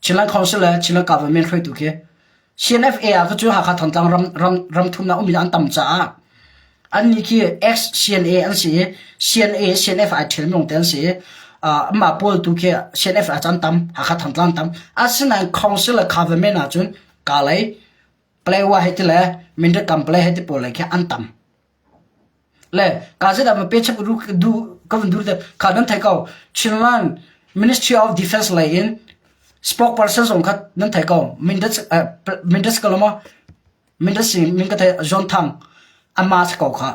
Chinland Council le Chinland Government hruaitu khi CNFA ah cu Hakha Thantlang ram ram ram thumnak ummi an tam caah annih khi ex CNA an si i CNA CNF ai ṭhial minung te an si i amah pawl tu khi CNF ah cun tam Hakha Thantlang tam asinain Council le Government ah cun Kalay Palewa hei ti le Mindat Kample hei ti pawl lei khi an tam. Le ka zeidah ma pe chap ru du ka van dur te kha nan thei ko Chinland Ministry of Defense lei in spokesperson zong kha nan thei ko Mindat Mindat ka lo ma Mindat sing min ka thei John Thang ama sa ko kha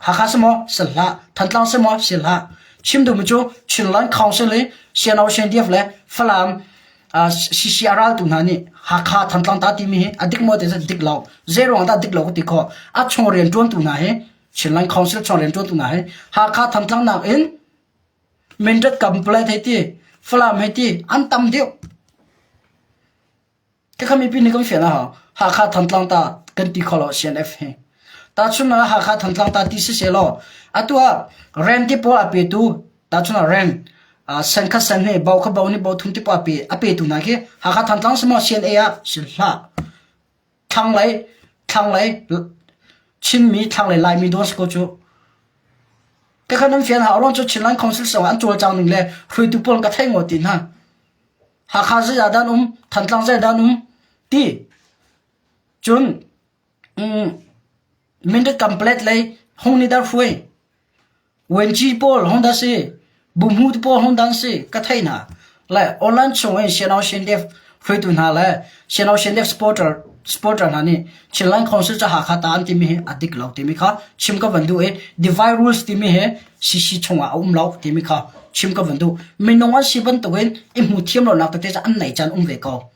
Hakha si maw? Si hlah. Thantlang si maw? Si hlah. Chim duhmi cu Chinland Council i CNO CNDF le Falam CCR raltu hna nih Hakha Thantlang ta timi hi a dik maw ti dik lo. Zei ruang dah dik lo ka ti khawh. A chung rian ṭuantu hna hi Chinland Council chung rian ṭuantu hna hi Hakha Thantlang nak in Mindat Kamplet hei ti, Falam hei ti an tam deuh. Khakha mipi nih kan fian a hau. Hakha Thantlang ta kan ti kho lo CNF hi. Tahchun ah Hakha Thantlang ta ti siseh law atu ah rent ti pawl a petu tahchun ah rent sen kha sen hi bo kha bo nih bo thum ti pawl a pe a petu hna khi Hakha Thantlang si maw CNA ah si hlah. Thlanglei thlanglei Chinmi thlanglei Laimi dawn si ko cu. Khakha nan fian hau ruang cu Chinland Council song an cawlcang ning le hruaitu pawl ka thei ngaw ti hna. Hakha zeidah dah an um, Thantlang zeidah an um ti. Cun Mindat Kamplet lei hung nih dah hruai. Wenci pawl hung dah si, Buhmu pawl hung dah si ka theih hna. Le online chung in Sianau CNDF hruaitu hna le Sianau CNDF supporter supporter hna nih Chinland Council ca Hakha ta an timi hi a dik lo timi kha chim ka van duh i divide rules timi hi CC chungah a um lo timi kha chim ka van duh. Minung an si bantukin i hmu thiam lonak tete cu an nei caan um ve ko.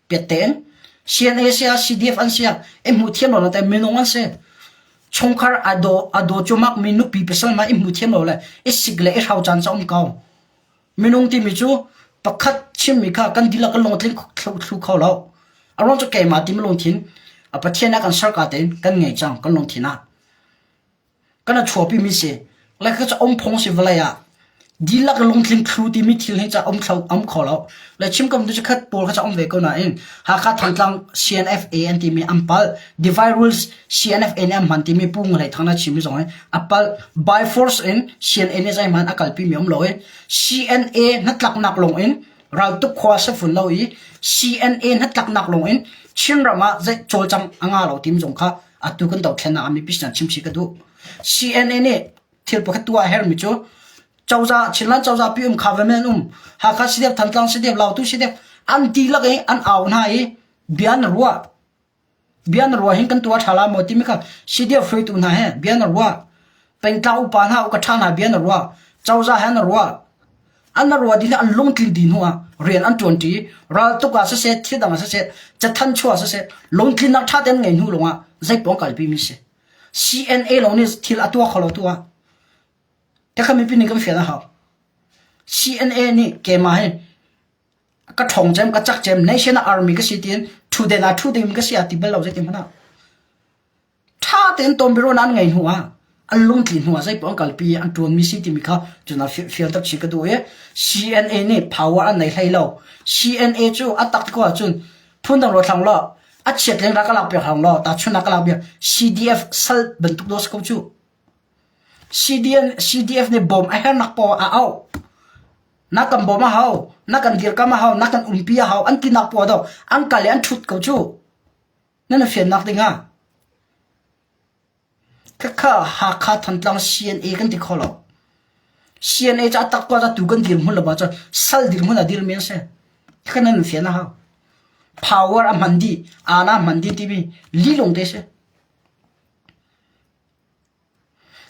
Piat tein CNA si ah CDF an si ah i hmu thiam lo te minung an si. Chungkhar a daw a daw cumak mi nupi pasal ma i hmu thiam lo le i sik le i hrau caan ca um ko. Minung timi cu pakhat chimmi kha kan dihlak kan lungtling thlu kho lo. A ruang cu keimah timi lungthin a Pathian a kan ser ka tein kan ngei cang kan lungthin ah. Kan a chuahpimi si. Le kha cu um phung si vawlei ah. Dihlak lungtling thlu timi thil hi ca um thlo um kho lo. Le chim kam tu khat pawl kha ca um ve ko nain Hakha Thantlang CNFA an timi an palh. Divide rules CNFA nih an hman timi Pu Ngun Hlei Thang na chimmi zong hi a palh. By force in CNA nih zeihmanh a kalpi mi um lo i CNA hnatlaknak lawng in raltuk khua si fun lo i CNA hnatlaknak lawng in Chinram ah zei cawlcang a nga lo timi zong kha atu kan dothlennak ah mipi sinah chimchih ka duh. CNA nih thil pakhat tuah a herhmi cu cozah Chinland cozah pi um kha ve men um Hakha si deuh Thantlang si deuh Lautu si deuh an dihlak i an au hna i bia an ruah bia na ruah hin kan tuah ṭha la maw timi kha CDF hruaitu hna he bia na ruah pengtlang upa hna uka ṭha hna bia na ruah cozah he na ruah an na ruah dih an lungtlin dih hnu ah rian an ṭuan ṭi raltuk ah siseh thil dang ah siseh cathan chuah siseh lungtlinnak ṭha tein ngei hnu lawngah zeipawng kalpi mi si CNA lawng nih thil a tuah kho lo tu ah Takha mipi nih kan fian a hau. CNA nih keimah hi ka ṭhawng cem ka cak cem national army ka si tiin ṭhu den ah ṭhu ding ka si a ti bal lo zeitin hmanh ah. Ṭha tein tawnbiaruahnak an ngeih hnu ah an lungtli hnu ah zeipaoh an kalpi i an ṭuanmi si timi kha cun fial tak chih ka duh i CNA nih power an nei hlei lo. CNA cu a tak ti ko ahcun phundang ruat hlang law a chiat leng rak ka lak piak hlang law tahchunhnak ka lak piak CDF sal bantuk daw si ko cu. CDN, CDF nih bawm a hernak paoh a auh. Na kan bawm a hau, na kan dirkam a hau, na kan umpi a hau an tinak paoh do an kal i an ṭhut ko cu. Nan i fiannak dingah khakha Hakha Thantlang CNA kan ti kho lo. CNA cu a tak ko tu kan dirhmun lo cun sal dirhmun a dirmi an si. Khakha nan fian a hau. Power a hman dih, aana a hman dih timi lilung te si.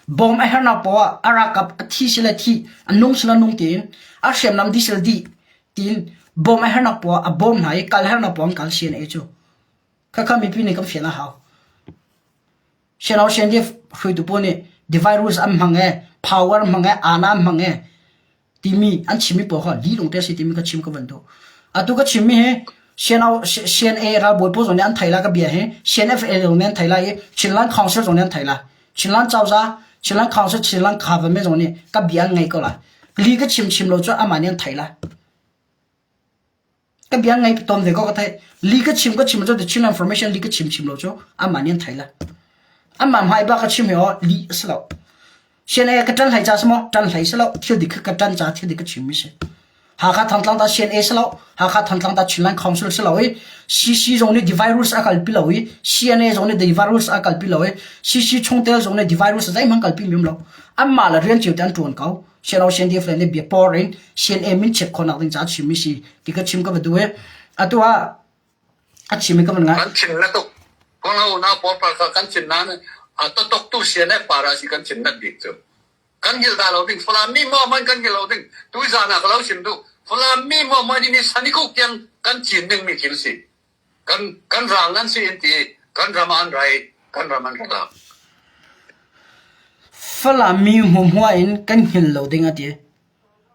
Bawm a hernak poah ah a ralkap a thi sile thi, a nung sile nung tiin, a hriamnam dih sile dih tiin bawm a hernak poah ah a bawm hna i kal hernak poah an kal CNA cu. Khakha mipi nih kan fian a hau. Siano CNDF hruaitu pawl nih divide rules an hmang e, power an hmang e, aana an hmang e, timi an chimmi pawl kha lih lungte a si timi ka chim ka van duh. Atu ka chimmi hi CNO, CNA ralbawi pawl zong nih an thei la ka bia hi CNFA zong nih an thei lai i Chinland Council zong nih an thei la. Chinland cozah, Chinland Council, Chinland Government zong nih ka bia an ngei ko la. Li ka chim chim lo cu amah nih an thei la. Ka bia ngai tawn ve ko ka theih. Li ka chim ka chim cu the Chin information li ka chim chim lo cu amah nih an thei la. Amah hmai ba ka chim hi aw li a si lo. CNA ka ṭan hlei ca si maw? Ṭan hlei si lo. Thil dik ka ṭan ca thil dik ka chim mi si. Hakha Thantlang ta CNA si lo. Hakha Thantlang ta Chinland Council si lo i CC zong nih the virus a kalpi lo i CNA zong nih the virus a kalpi lo i CC chungtel zong nih the virus zeihmanh kalpi mi um lo. Anmah le rian cio te an ṭuan ko. CNO CNDF le nih bia por in CNA min chiat khawhnak ding caah chim mi si ti ka chim ka va duh i atu ah a chim i ka van ngai. Kan chin na tuk. Konglo na por par kha kan chin na a totok tu CNF para si kan chin nat bik cu. Kan hil da lo ding Falam mi mo man kan hil lo ding tu zan ah ka lo sim du Falam mi mo man ni saniku kyang kan chin ding mi thil si. Kan kan rang nan si in ti kan ram an rai kan ram an rak. Falam mi hmuhhmuah in kan hngilh lo ding a ti.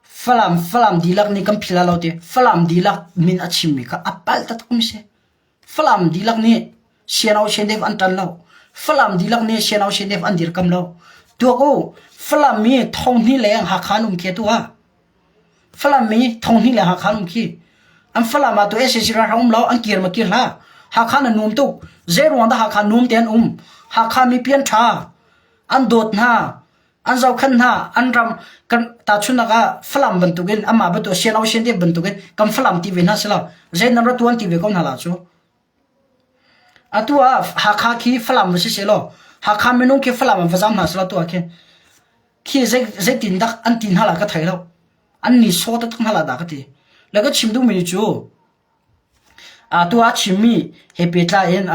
Falam Falam dihlak nih kan philh lo ti. Falam dihlak min a chimmi kha a palh taktakmi si. Falam dihlak nih CNO CNDF an ṭan lo. Falam dihlak nih CNO CNDF an dirkam lo. Tuak u, Falam mi thonghnih leng Hakha an um khi atu ah. Falam mi thonghnih le Hakha an um khi. An Falam ah tu SAC ralhrang um lo, an kir ma kir hlah. Hakha na nuam tuk. Zei ruang dah Hakha nuam te an um? Hakha mipi an ṭha. An dawt hna. An zohkhenh hna. An ram kan tahchunhnak ah Falam bantukin amah bantuk CNO CNDF bantukin kan Falam ti ve hna silo. Zei nan ra tuan ti ve ko hna la cu. Atu ah Hakha khi Falam va si selaw Hakha minung khi Falam an va zam hna selaw tu ah khin khi zeitin dak an ti hna la ka thei lo. An ni saw taktak hna la dah ka ti. Le ka chim duhmi cu atu ah chimmi he pehtlai in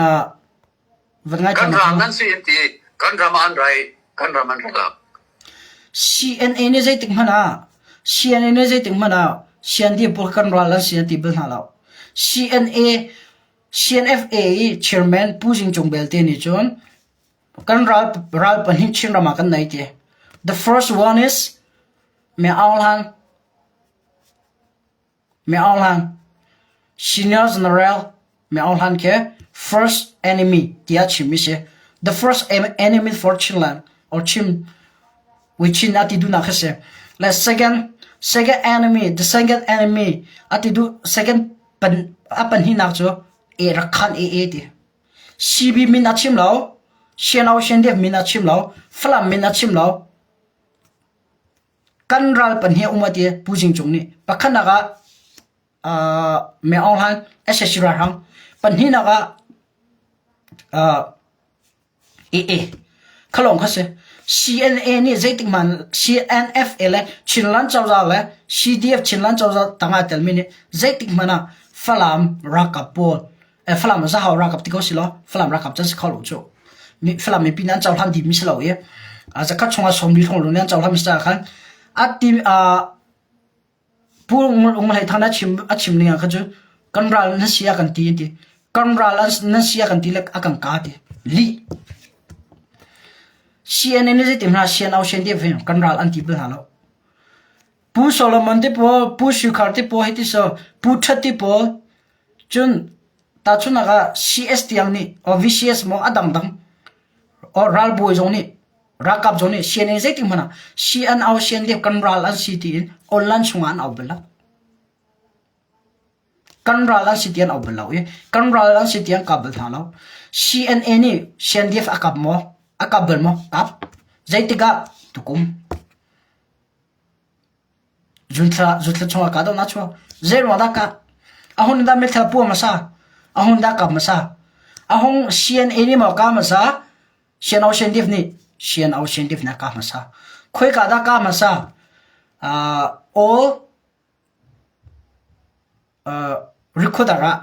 van ngai Kan ram nan si in ti kan ram an rai kan ram an rak. CNA nih zeitik hmanh ah CNA nih zeitik hmanh ah CND pawl kan ral an si an ti bal hna lo. CNA CNFA i chairman Pu Zing Cung belte nih cun kan ral ral pahnih Chinram ah kan nei ti. The first one is Me Aung Hlaing Me Aung Hlaing Senior General Me Aung Hlaing khi first enemy tiah chim mi si. The first enemy for Chinland or Chin we Chin a ti duhnak khi si. Le second second enemy the second enemy a ti duh second pan a pahnihnak cu e Rakhan AA ti. CB min a chim lo, Siano Siandef min a chim lo, Falam min a chim lo. Kan ral pahnih a um a ti Pu Zing Cung nih. Pakhatnak ah uh, Me Aung Hlaing SSC ralhrang. Pahnihnak ah uh, AA khalong kha si. CNA nih zeitik hmanh CNFA le Chinland cozah le CDF Chinland cozah tangah telmi nih zeitik hmanh ah Falam ralkap pawl eh, Falam Zahau ralkap ti ko si law Falam ralkap can si kho lo cu. Mi Falam mipi nih an cohlan dih mi si lo i zakhat chungah 40 hrawng lu nih an cohlan mi si caah khan a ti Pu Ngun Hlei Thang a chim a chim ning ah khan cun kan ral nan si a kan ti an ti. Kan ral nan si a kan ti le a kan ka ti. Lih. CNN nih zeitin hmanh ah CNO CNDF kan ral an ti bal hna lo. Pu Solomon te pawl, Pu Shukhar te pawl hei ti so, Pu Ṭhat te pawl, cun tahchunhnak ah CS tiang nih or VCS maw a dangdang or ralbawi zong nih ralkap zong nih CNA zeitik hmanh ah CNO CNDF kan ral an si tiin online chungah an au bal lo. Kan ral an si ti an au bal lo i kan ral an si ti an kap bal hna lo. CNA nih CNDF a kap maw? A kap bal maw? Kap. Zeitik ah? Tukum. Zunthla zunthla chungah kahdohnak chuak. Zeiruang dah kah? A hun dah mithla pua hmasa? A hun dah kap hmasa? A hung CNA nih maw kah hmasa? CNO CNDF nih CNO CNDF nih a kah hmasa. Khoika dah kah hmasa? Uh, all Rikhuadar ah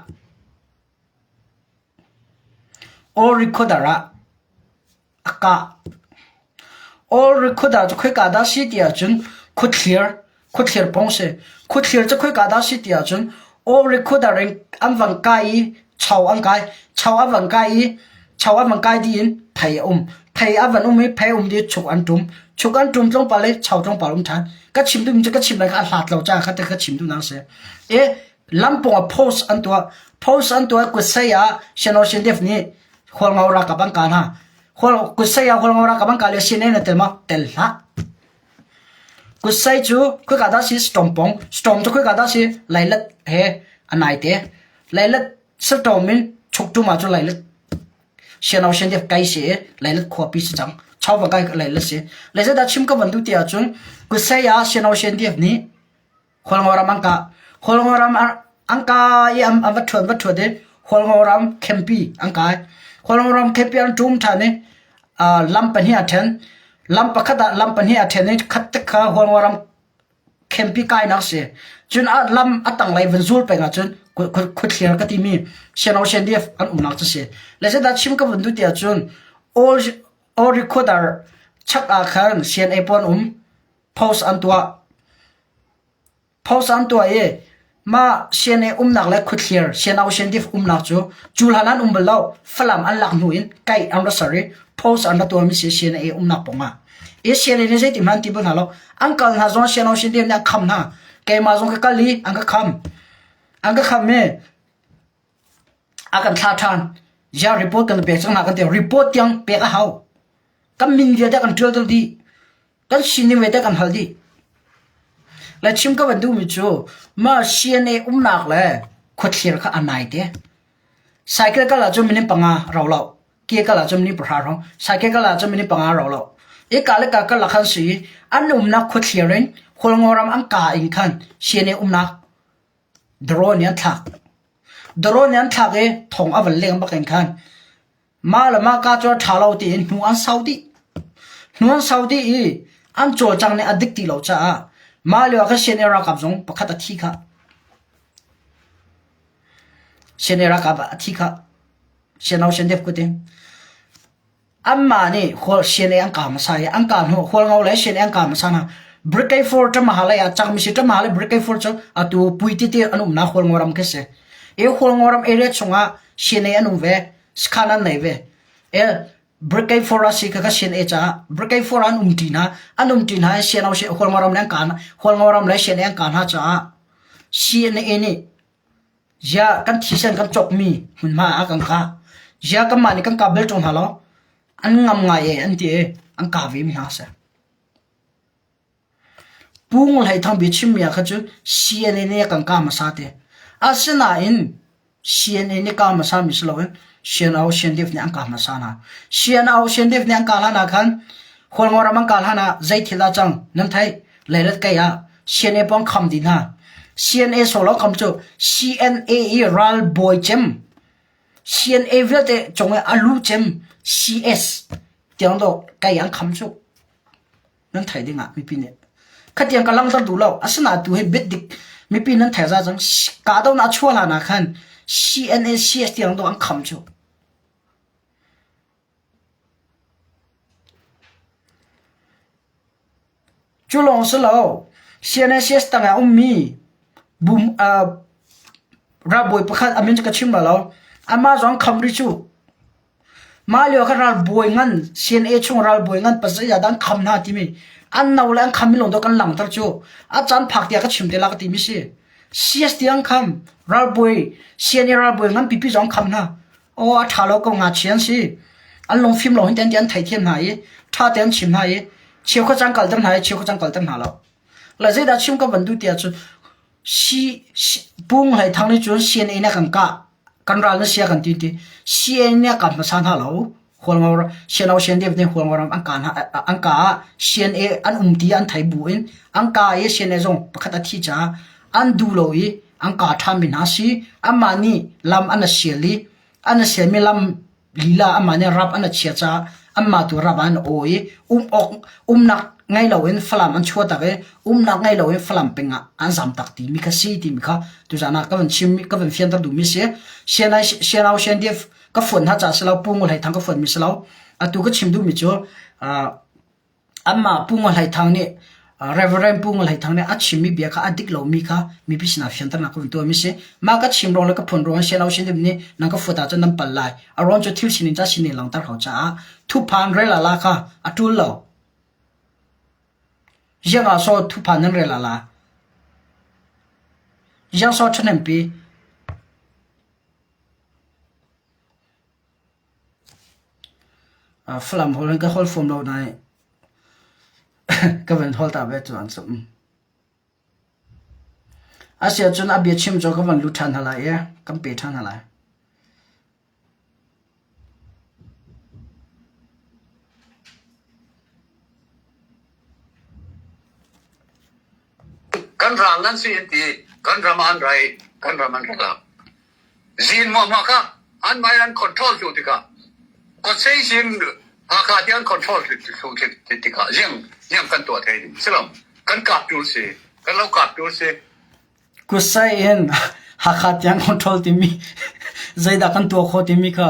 Aw rikhuadar ah a kah. Aw rikhuadar cu khoika dah a si ti ahcun khuathlir khuathlir pawng a si. Khuathlir cu khoika dah a si ti ahcun aw rikhuadar in an van kai i cho an kai. Cho an van kai i cho an van kai dih in phei a um. Phei a van um i phei a um dih i chuk an ṭum. Chuk an ṭum tlawmpal i cho tlawmpal a um ṭhan. Ka chim duhmi cu ka chim lai kha a hlat lo caah kha ti ka chim duhnak a si. I lampung ah post an tuah. Post an tuah i kutsei ah Shanosian nih Hualngo ralkap an kah hna. Kutsei ah Hualngo ralkap an kah le CNA na tel maw? Tel hlah. Kutsei cu khoika dah si Storm pong. Storm cu khoika dah si Lailat he a naite. Lailat Storm in chuktum ah cu Lailat Siano sian kai si i Lailat khuapi si cang. Chau va kai Lailat si. Le zeidah chim ka van duh ti ahcun kutsei ah Siano sian nih Hualngo ram an kah. Hualngo ram an kai i an va ṭhuat va ṭhuat i Hualngo ram khempi an kai. Hualngo ram khempi an ṭum ṭhan i lam pahnih aa ṭhen. Lam pakhat ah lam pahnih aa ṭhen i khat te kha Hualngo ram khempi kainak a si. Cun a lam a tanglei van zul peng ahcun khuathlir ka timi Siano CNDF an umnak cu si. Le zeidah chim ka vun duh ti ahcun all all recorder chak ah khan CNA pawl an um. Post an tuah. Post an tuah i mah CNA umnak le khuathlir CNO CNDF umnak cu cu hlan an um bal lo. Falam an lak hnu in kaih an ra ser i post an ra tuahmi si CNA umnak pawng ah. I CNA nih zeiti hmanh an ti bal hna lo. An kal hna zong CNO CNDF nih an kham hna. Keimah zong ka kal i an ka kham. An ka kham i a kan thlah ṭhan. Ziah report kan pek cang hna kan ti. Report tiang pek a hau. Kan min vialte kan ṭial dih. Kan sining vialte kan hal dih. Le chim ka van duhmi cu mah CNA umnak le khuathlir kha a nai te. Cycle kal ahcun minute panga rau lo. Ke kal ahcun minute pahra hrawng. Cycle kal ahcun minute panga rau lo. Ika le ka kal ah khan si an umnak khuathlir in Hualngo ram an ka in khan CNA umnak drone nih an thlak. Drone nih an thlak i thong a van leng bak in khan Mah le mah ka cu a ṭha lo tiin hnu an sau dih. Hnu an sau dih i an cawlcangh nih a dik ti lo caah mah lio ah khan CNA ralkap zong pakhat a thi khah. CNA ralkap a thi khah. CNO CNDF kut in. Anmah nih CNA an kah hmasa i an kah hnu Hualngo le CNA an kah hmasa hna. Brigade 4 Ṭamaha lei ah cangmi si Ṭamaha le Brigade 4 cu atu Puititi an umnak Hualngo ram khi si. I Hualngo ram area chungah CNA an um ve. Sakhan an nei ve. E Brigade 4 a si kha ka CNA caah Brigade 4 an um ṭi hna. An um ṭi hna i CNO si Hualngo ram le an kaan Hualngo ram le CNA an kaan hna caah CNA nih ziah kan thisen kan cawkmi hmunhma ah kan kah. Ziah kanmah nih kan kah bel ṭung hna lo. An ngam ngai e an ti i an kah ve mi hna a si. Pu Ngun Hlei Thang biachimmi ah khan cun CNA nih a kan kah hmasa te. Asinain CNA nih kah hmasa mi si loin CNO CNDF nih an kah hmasa hna. CNO CNDF nih an kah hlan ah khan Hualngo ram an kah hlan ah zei thil dah cang nan theih? Leilet kei ah CNA pawng kham dih hna. CNA solo kham cu CNA i ralbawi cem CNA vialte cung i a lu cem CS tiang dawh kei an kham cu. Nan theih ding ah mipi nih khatiang ka langhter duh lo. Asinain tu hi bit dik mipi nan theih za cang. Kahdohnak a chuah hlan ah khan CNA CS tiang dawh an kham cu. Cu lawng si lo, CNA CS tang ah ummi bum uh, ralbawi pakhat a min cu ka chim la lo. Amah zong kham rih cu. Mah lio khan ralbawi ngan CNA chung ralbawi ngan pasarih ah dah an kham hna timi. An no le an kham mi lawng dawh kan langhter cu. A caan phak tiah ka chim te la ka ti mi si. CS tiang kham ralbawi CNA ralbawi ngan pipi zong kham hna. Aw a ṭha lo ko ngakchia an si. An lungfim lo hin tian an theithiam hna i ṭha tein an chim hna i cheukhat caan kalter hna i cheukhat caan kalter hna lo. Le zeidah chim ka van duh tiah cun si, si Pung Hlei Thang nih cun CNA nih a kan kah kan ral na sia kan ti ti CNA nih a kap hmasa hna lo. Hualngo CNO CNDF nih Hualngo ram an ka hna an ka ah CNA an um ti an thei bu in an ka i CNA zong pakhat a thi caah an duh lo i an ka ṭhanmi hna si. Amah nih lam an a sial i an a sialmi lam lila amah nih rap an a chia caah anmah tu rap ah an aw i um awk umnak ngei loin Falam an chuah tak i umnak ngei loin Falam peng ah an zam tak timi kha si timi kha tuzaan ah ka van chim ka van fianter duhmi si. CNI CNO CNDF ka fuan hna caah si lo Pu Ngul Hlei Thang ka fuanmi si lo. Atu ka chim duhmi cu Amah Pu Ngol Hlei Thang nih Reverend Pu Ngol Hlei Thang nih a chimmi bia kha a dik lomi kha mipi sinah fianternak ka vun tuahmi si. Mah ka chim ruang le ka phun ruang sian lo sin nih nan ka fuat ahcun nan pal lai. A ruang cu thil sining ca sining langhter hau caah thuphan rel ala kha a ṭul lo. Ziang ah so thuphan nan rel ala. Ziang so ṭhahnempi. Falam holh in ka holh fom lo nain ka van holh ta ve cu an sum. Asiahcun a biachim cu ka van lut ṭhan hna lai i kan pe ṭhan hna lai. Kan ral nan si an ti. Kan ram an rai, kan ram an rak lak. Zin hmuahhmuah kha an mah an control tu tikah kawtsei sin Hakha ti an control tikah ziang ziang kan tuah thei ding si lo. Kan kap tul si, kan lo kap tul si. Kutsai in Hakha tiang control timi zeidah kan tuah khawh timi kha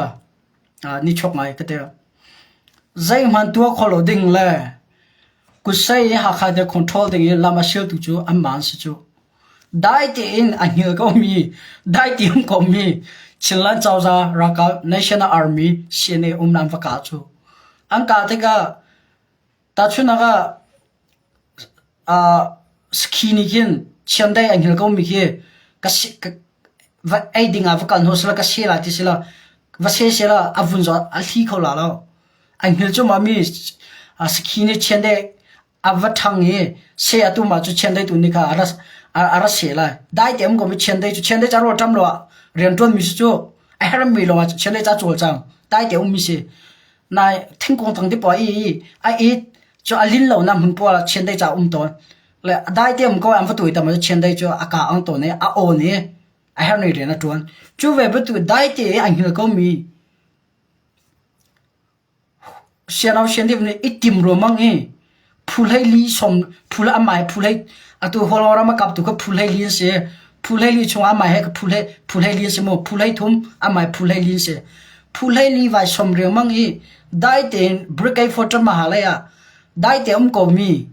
nichuak ngai ka ti. Zeihmanh tuah khawh lo ding le kutsai i Hakha tiang control ding i lam a sialtu cu anmah an si cu. Dai tein a hngilh komi, dai tein komi Chinland cozah ralkap National Army CNA um an va kah cu. An kah tikah tahchunhnak ah sakhi nih khin chiandeih a hngilh komi khi ka va ei ding ah va kal hnu sila ka se lai ti sila va se sela a vun zawt a hli kho la lo. A hngilh cuahmah mi sakhi nih chiandeih a va ṭhang i seh a tum ahcun chiandeih tu nih kha a ra a ra seh lai. Dai te um ko mi chiandeih cu chiandeih ca rawl ṭam lo ah rianṭuanmi si cu a hermi lawng ah chiandeih ca cawlcang dai te ummi si. Nai thingkung tang te poah i a it cu a lin lo na hmun poah ah chiandeih ca um tawn. Le dai te um ko an va tuai tam ah chiandeih cu a ka ang tawn i a awn i a hermi rian a ṭuan. Cu ve bantuk dai te i a hngil komi Siano siandeuh nih i tim ruangmang i phu 14 sawm phu le amah he phu hlei atu Hualngo ram a kaptu kha phu 14 an si. Phu 14 chungah amah he phu hlei phu 14 an si mu. Phu 13 amah he phu 14 an si. Phu 14 vai sawm riangmang i dai tein Brigade for Ṭamaha lei ah dai te um komi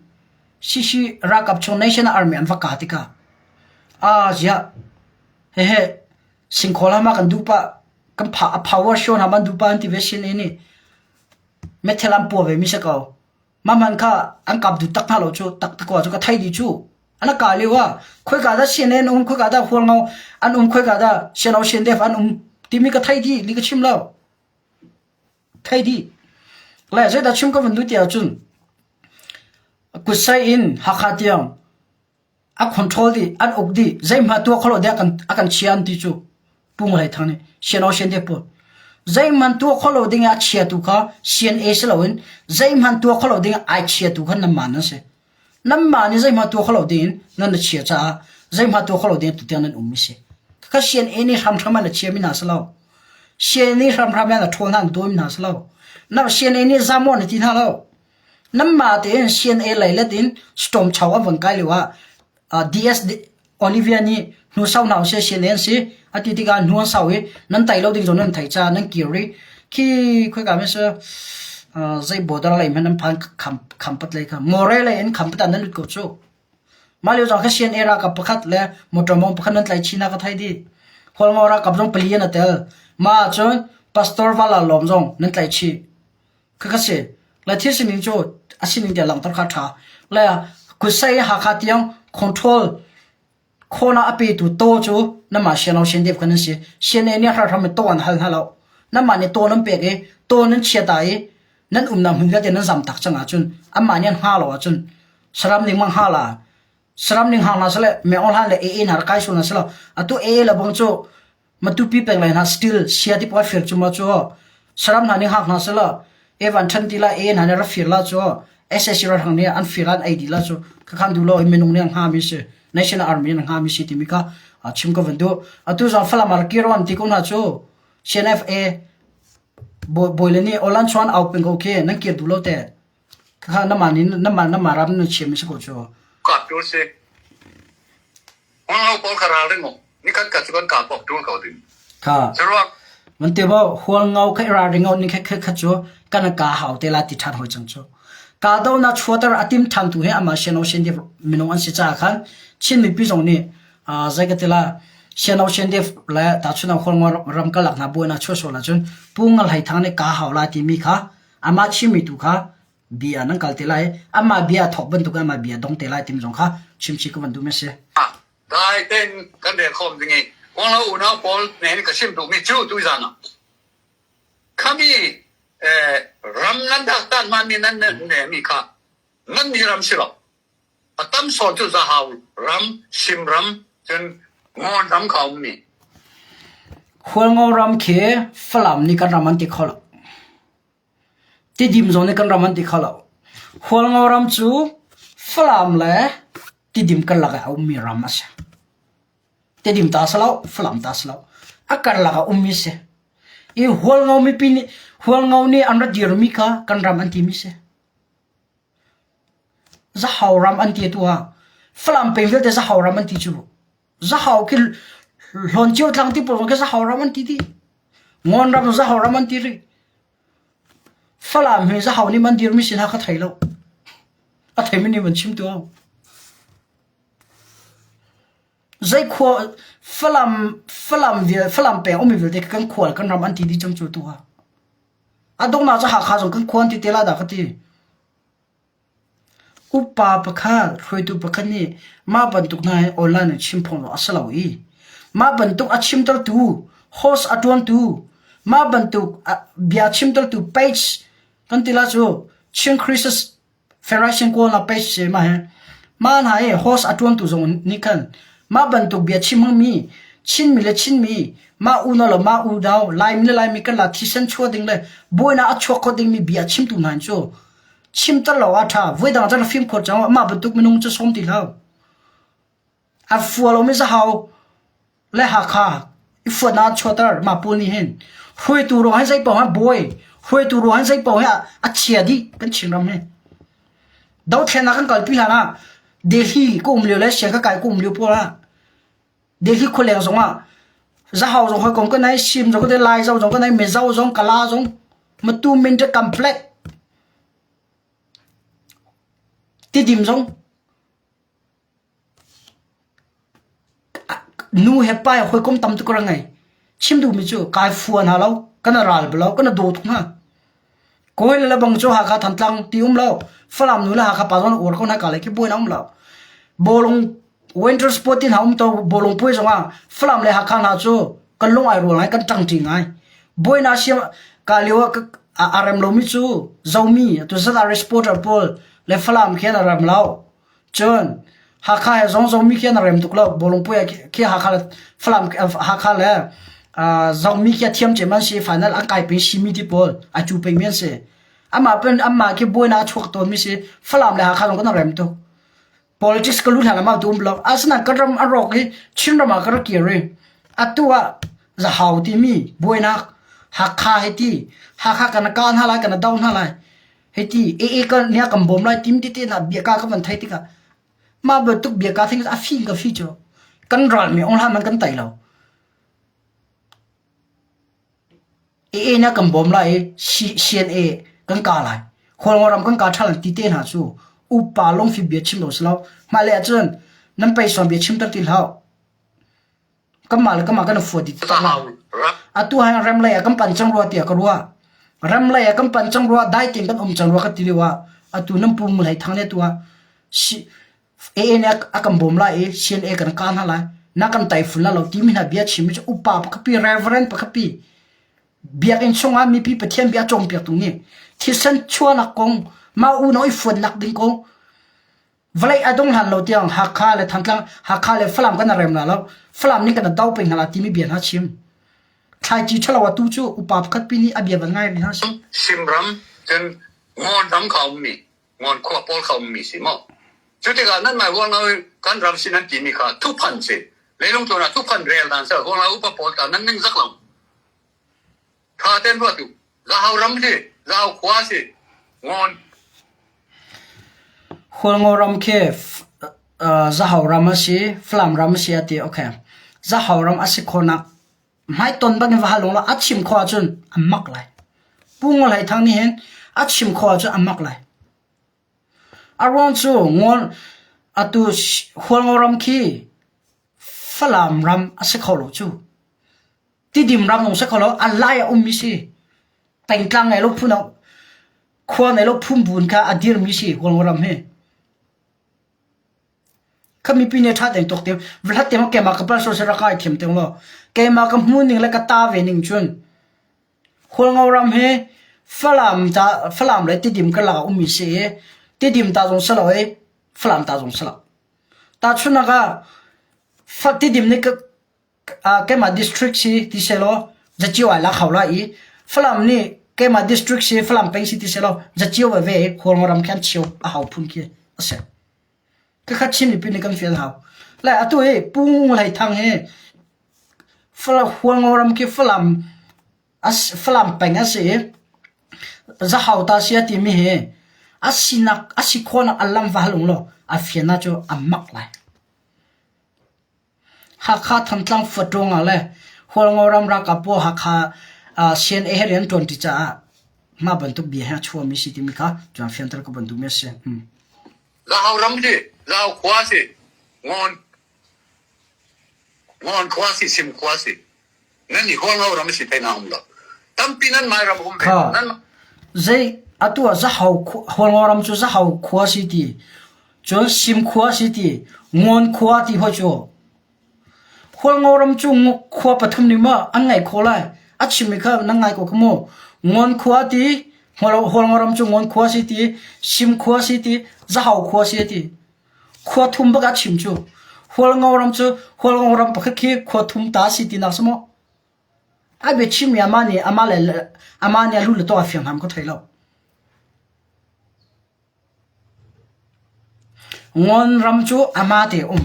Sisi ralkap chung National Army an va kah tikah aa ziah hehe singkhawl hama kan duh pah kan pha a power show hna man duh pa an ti ve sin i nih methel an pua ve mi si ko mah hmanh kha an kap duh tak hna lo cu tak takwa cu ka thei dih cu an ka lio ah khoika dah CNN um khoika dah hualngo an um khoika dah siano siandef an um timi ka thei dih li ka chim lo thei dih le zeidah chim ka van duh ti ahcun kutsai in Hakha tiang a control dih an uk dih zeihmah tuah kho lo deh a kan chia an ti cu Pu Ngu Hlei Thang nih CNO CNDF pawl zeihmanh tuah kho lo ding ah a chiatu kha CNA si loin zeihmanh tuah kho lo ding ah ai chiatu kha nanmah nan si nanmah nih zeihmah tuah kho lo ding in nan na chia caah zeihmah tuah kho lo ding tutiang nan um mi si kha CNA nih hramhram an a chia mi hna si lo CNA nih hramhram an a ṭhawl hna an tuah mi hna si lo na CNA nih zamon na ti hna lo Nanmah tein CNA leilet in storm chau an von kai lio ah DS Olivia nih hnu sau hna usih CNA an si a ti tikah hnu an sau i nan tai lo ding zong nan theih caah nan kir i khi khoika hme si zei border lei hmanh nan phan khampat lei kha More lei in khampat ah nan lut ko cu. Mah lio zong kha CNA ralkap pakhat le motor mawng pakhat nan tlaih chih hna ka theih dih. Hualngo ralkap zong pali an i tel. Mah ahcun Pastor Vala Lawm zong nan tlaih chih. Khakha si. Le thil sining cu a sining tiah langhter kha a ṭha. Le Kusai Hakha tiang control khawna a petu taw cu namah siano siandep khan an si. CNA nih hram in taw an hal hna lo. Namah nih taw nan pek i taw nan chia ta i nan umnak hmun vialte nan zam tak cang ahcun anmah nih an hnga lo ahcun saram ning mang hnga la saram ning hang hna sile meng hlan le AA hna rak kai sul hna silo atu AA le bang cu Matupi peng lai hna still sia ti pawl fir cu ma cu saram hna nih hak hna sela evan than ti la e hna nih ra fir la cu SSC ra hang nih an fir an ei di la cu khakhan du lo minung nih hnga mi si National Army nih hnga mi si timi kha chim ka van du atu zong Falam ar kiro an ti ko hna cu CNFA bawi le nih olan chuan au peng ko khi nan kir du lo te khakha nama ni nama nama ram nan chiam mi si ko cu kap tu si Hualngo pawl kha ralring u. Nikhat khat cu kan kah pok ṭul ko ding. Kha. Saruak. Man te bo hualngo kha ralring u ni kha kha cu kan ka hau te la ti ṭhan hoi cang cu. Ka do na chuatar atim ṭhan tu he ama siano sian def minung an si ca khan Chin mipi zong nih zei ka tila siano sian def le ta chuna hualngo ram ka lak na buai na chua so la cun pu ngal hai thang nih ka hau la ti mi kha ama chimi tu kha bia nan kal te lai amah bia thok bantuk amah bia dong te lai tim zong kha chimchi ka van duh mi si. Dai ten kan rel khom ding i konglo unau pawl ne ka sim duh mi cu tu zan ah khami ram nan dak tan man mi nan ne mi kha nan mi ram si lo a tam sawn cu zahau ram sim ram cun ngon ram kha um mi Hualngo ram khi Falam nih kan ram an ti kho lo. Tidim zong nih kan ram an ti kho lo. Hualngo ram cu Falam le Tidim karlak ah a ummi ram a si. Tidim ta si lo, Falam ta si lo. A karlak ah ummi si. I Hualngo mipi nih Hualngo nih an ra dirmi kha kan ram an timi si. Zahau ram an ti tu ah Falam peng vialte Zahau ram an ti cu. Zahau khi Hlawncio tlang ti pawl khi Zahau ram an ti dih. Ngawn ram Zahau ram an ti rih. Falam hi Zahau nih man dirmi sin ha ka thei lo. A theimi nih van chim tu. Zei khua Falam Falam vial Falam peng ummi vialte kan khual kan ram an ti dih cang cu tu ha. A donghnak cu Hakha zong kan khua an ti te la dah ka ti. Upa pakhat, hruaitu pakhat nih mah bantuk hna hi online in chim phung a si lo i mah bantuk a chimtertu, host a ṭuantu, mah bantuk bia chimtertu page kan ti la cu Chin Christmas Federation Kawlnak page si mah hi. Mah hna hi host a ṭuantu zong nih khan mah bantuk bia chim hmangmi Chinmi le Chinmi mah unau le mah unau Laimi le Laimi kan la thisen chuah ding le buainak a chuak kho dingmi bia chimtu hna cu Chimter lo ah ṭha. Voidang cun a fimkhur cang. Amah bantuk minung cu sawm ti hlah. A fua lomi zahau le Hakha i fuatnak chuahter mah pawl nih hin hruaitu ruang hin zei paoh hi bawi hruaitu ruang hin zei paoh hi a chia dih kan Chinram hi. Dothlennak kan kalpi hlan ah Delhi ka um lio le siang ka kai ka um lio pawl ah Delhi khualeng zong ah Zahau zong hawikom ka nei, Sim zong ka nei, Lai zong ka nei, Mizo zong, Kala zong, Matu Mindat Complex Tidim zong nu he pa he hawikom tam tuk ka ra ngei. Chim duhmi cu kai fua hna lo, kan ral bal lo, kan daw tuk hna. Kawi le bang cu Hakha Thantlang ti um lo. Falam nu le Hakha pa zong uar ko hna ka le khi buai na um lo. Bawlung winter sport ti hna um to bawlung puai zong ah Falam le Hakha hna cu kan lung ai rual ngai kan ṭangṭi ngai. Buai na siam ka lio ah a rem lomi cu Zomi tu zat reporter pawl le Falam khi an rem lo. Cun Hakha he zong Zomi khi an rem tuk lo. Bawlung puai khi Hakha le Falam Hakha le Zomi khi a thiam cem an si final an kai peng simi ti pawl a cu peng mi an si. Amah pen amah khi buainak a chuak tawn mi si Falam le Hakha zong kan rem tuk. Politics ka lut hlan amah tu um lo. Asinain kan ram a rawk i Chinram ah ka rak kir i atu ah Zahau timi buainak Hakha he ti Hakha kan ka hna lai kan do hna lai hiti e e kan nia kan bawm lai tim ti te na bia ka ka van thai tikah mah bantuk bia ka thing a fi ka fi cu kan ral mi ong hlan man kan tai lo e e na kan bawm lai CNA kan ka lai Khualngo ram kan ka ṭhal ti te hna cu upa lungfi bia chim lo si lo hmailei ahcun nan peisuan bia chim ter ti hlah Kanmah le kanmah kan i fuat dih taktak lai. Atu ah rem lei ah kan pan cang rua tiah ka ruah. Rem lei ah kan pan cang rua, dai tein kan um cang rua ka ti lio ah atu nan pu Ngun Hlei Thang nih atu ah. AA nih a kan bawm lai i CNA kan kah hna lai. Na kan taifun lai lo timi hna bia chimmi cu upa pakhatpi reverend pakhatpi biakinn chungah mipi Pathian bia cawnpiaktu nih thisen chuahnak kong mah unau i fuannak ding kong vawlei a dong hlan lo tiang Hakha le Thantlang Hakha le Falam kan rem la lo Falam nih kan do peng hna la timi bia hna chim thlaici ṭhalo atu cu upa pakhat pi nih a bia van ngai rih hna si Simram cun Ngawn ram kha ummi Ngawn khua pawl kha ummi si maw cu tikah nan mai huang kan ram sin an timi kha thuphan si leilung tlawn ah thuphan rel dan sel huang upa pawl ta nan ning zak lo Tha ten ruat u. Zahau ram si, Zahau khua si, Ngawn. Hualngo ram khi Zahau ram a si, Falam ram a si a ti. Okay. Zahau ram a si khawhnak hmaiton bak in va hal la a chim khawh ahcun a mak lai. Pu Ngol Hlei Thang nih hin a chim khawh ahcun a mak lai. A ruang cu Ngol atu Hualngo ram khi Falam ram a si kho lo cu. Tidim ram zong si kho lo, a lai a ummi si. Pengtlang ngei lo phun khua ngei lo phunbun kha a dirmi si Hualngo ram hi. Kha mipi nih ṭha tein tuak te vahlat te keimah ka pal sor rak ai thiam te lo. Keimah ka hmu ning le ka ta ve ning cun Hualngo ram hi Falam ta Falam le Tidim karlak ah ummi si i Tidim ta zong si lo i Falam ta zong si lo. Tahchunhnak ah Tidim nih keimah district si ti sehlaw zacio ai lak hau lai i Falam nih keimah district si Falam peng si ti sehlaw zacio veve i Hualngo ram khi an cheu a hau phun khi a si. Khakha Chin mipi nih kan fial hau. Le atu hi Pu Ngung Hlei Thang hi Hualngo ram khi Falam Falam peng a si i Zahau ta si a timi hi a sinak a si khawhnak a lam va hal ung law a fiannak cu a mak lai. Hakha Thantlang fuat ruangah le Hualngo ram ralkap pawl Hakha CNA he rian ṭuanṭi caah mah bantuk bia hi a chuahmi si timi kha cuan fianter ka van duhmi a si. Zahau ram si, Zahau khua si, Ngawn Ngawn khua si, Sim khua si. Nan i Hualngo ram si thei na um lo. Tampi nan mai ram um ve. Kha Nan zei atu ah Zahau Hualngo ram cu Zahau khua si ti, cun Sim khua si ti, Ngawn khua ti hoi cu. Hualngo ram cu khua pathum nih maw an ngaih khawh lai. A chimmi kha nan ngai ko kha mu. Ngawn khua ti, Hualngo ram cu Ngawn khua si ti, Sim khua si ti, Zahau khua si ti. Khua thum bak a chim cu. Hualngo ram cu Hualngo ram pakhat khi khua thum ta si ti nak si maw? A biachimmi amah nih amah le amah nih a lu le taw a fiang hram ka thei lo. Ngawn ram cu amah te um.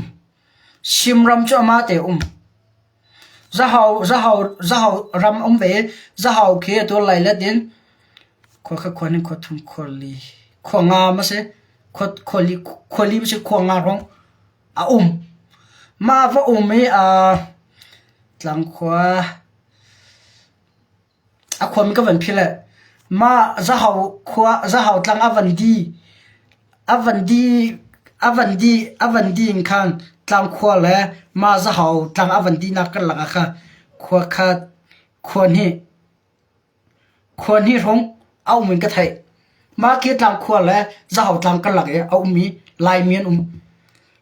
Sim ram cu amah te um. Zahau zahau zahau ram um ve i zahau khi atu lailet in khua kha khua ning khua thum khua li khua nga ma si khua khua li khua li ma si khua nga hrawng a um. Mah va um i aa tlangkhua a khuami ka van philh eh. Mah Zahau khua Zahau tlang a van di a van di a van di a van di in khan tlangkhua le mah Zahau tlang a van dinak karlak ah khan khua khat khua hnih Khua hnih hrawng a um in ka theih. Mah khi tlangkhua le Zahau tlang karlak i a ummi Laimi an um.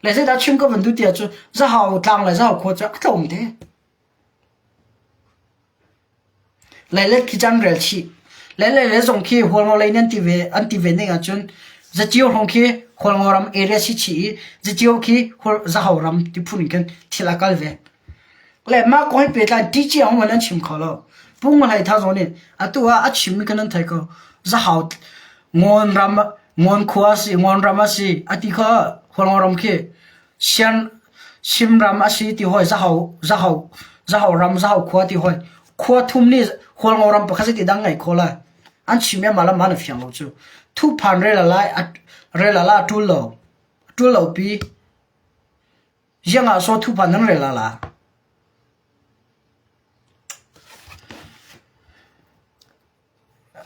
Le zeidah chim ka van duh ti ahcun Zahau tlang le Zahau khua cu a tlawm te. Leilet khi can rel chih. Le le zong khi Hualngo lei nih an ti ve an ti ve ning ahcun Zacio hrawng khi Hualngo ram area si chih i Zacio khi Zahau ram ti phun in khin thil a kal ve. Le mah kong he pehtlai ṭihcia hung in an chim kho lo. Pu Ngun Hlei Thang zong nih atu ah a chimmi kha nan thei ko. Zahau Ngawn ram Ngawn khua a si, Ngawn ram a si a ti kha Hualngo ram khi Sian Sim ram a si ti hoi Zahau Zahau Zahau ram Zahau khua ti hoi khua thum nih Hualngo ram pakhat ti dang ngei kho lai. An chim i mah le mah na fiang lo cu. Thuphan rel lai rel la ṭul lo. Ṭul lo pi. Ziangah saw thupa nan rel la la?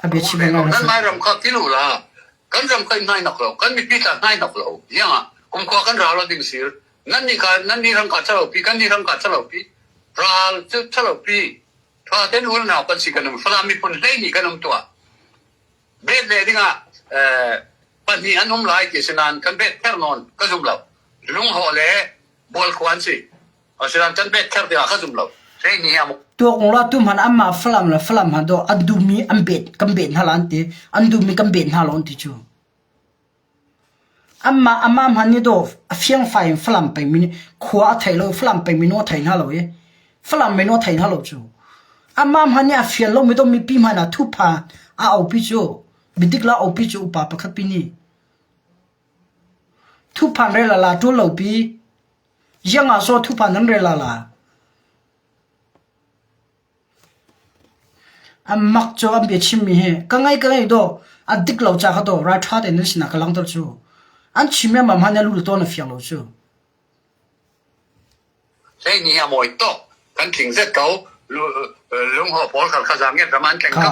A biachim ngai Nan Lairam kha ti lu la. Kan ram kha hnai nak lo. Kan mipi ta hnai nak lo. Ziangah kumkhua kan ral lo ding sir. Nan ni ka nan ni ram ka chalo pi kan ni ram ka chalo pi. Ral cu chalo pi. Tha ten ul nau kan si kan um. Falam miphun hlei ni kan um tua. Bet le dingah eh. Pahnih an um lai ti si nain kan bet kher nawn ka zum lo. Lunghaw le Bualkhua an si. Asinain kan bet kher tikah ka zum lo. Hleihnih a Tuak la tu hman amma Falam le Falam han do an duhmi an bet kan bet hna la an ti. An duhmi kan bet hna lo an ti cu. Anmah amah hmanh nih dawh a fiangfai in Falam pengmi nih khua a thei lo i Falam pengmi nu a thei hna lo i Falam mino a thei hna lo cu. Amah hmanh nih a fial lomi dawh mipi hmanh ah thupha a aupi cu biadik la aupi cu upa pakhat pi nih thuphan rel a la ṭul lo pi ziang ah saw thuphan nan rel a la. An mak cu an biachimmi hi ka ngai ka ngei dawh a dik lo ca kha dawh ralṭha tein nan sinah ka langhter cu. An chim i amah hmanh nih a lu tawn a fiang lo cu. Hleihnih a mawi tuk. Kan tling zet ko. Lunghaw pawl khal kha zaangiat ram an tleng ko.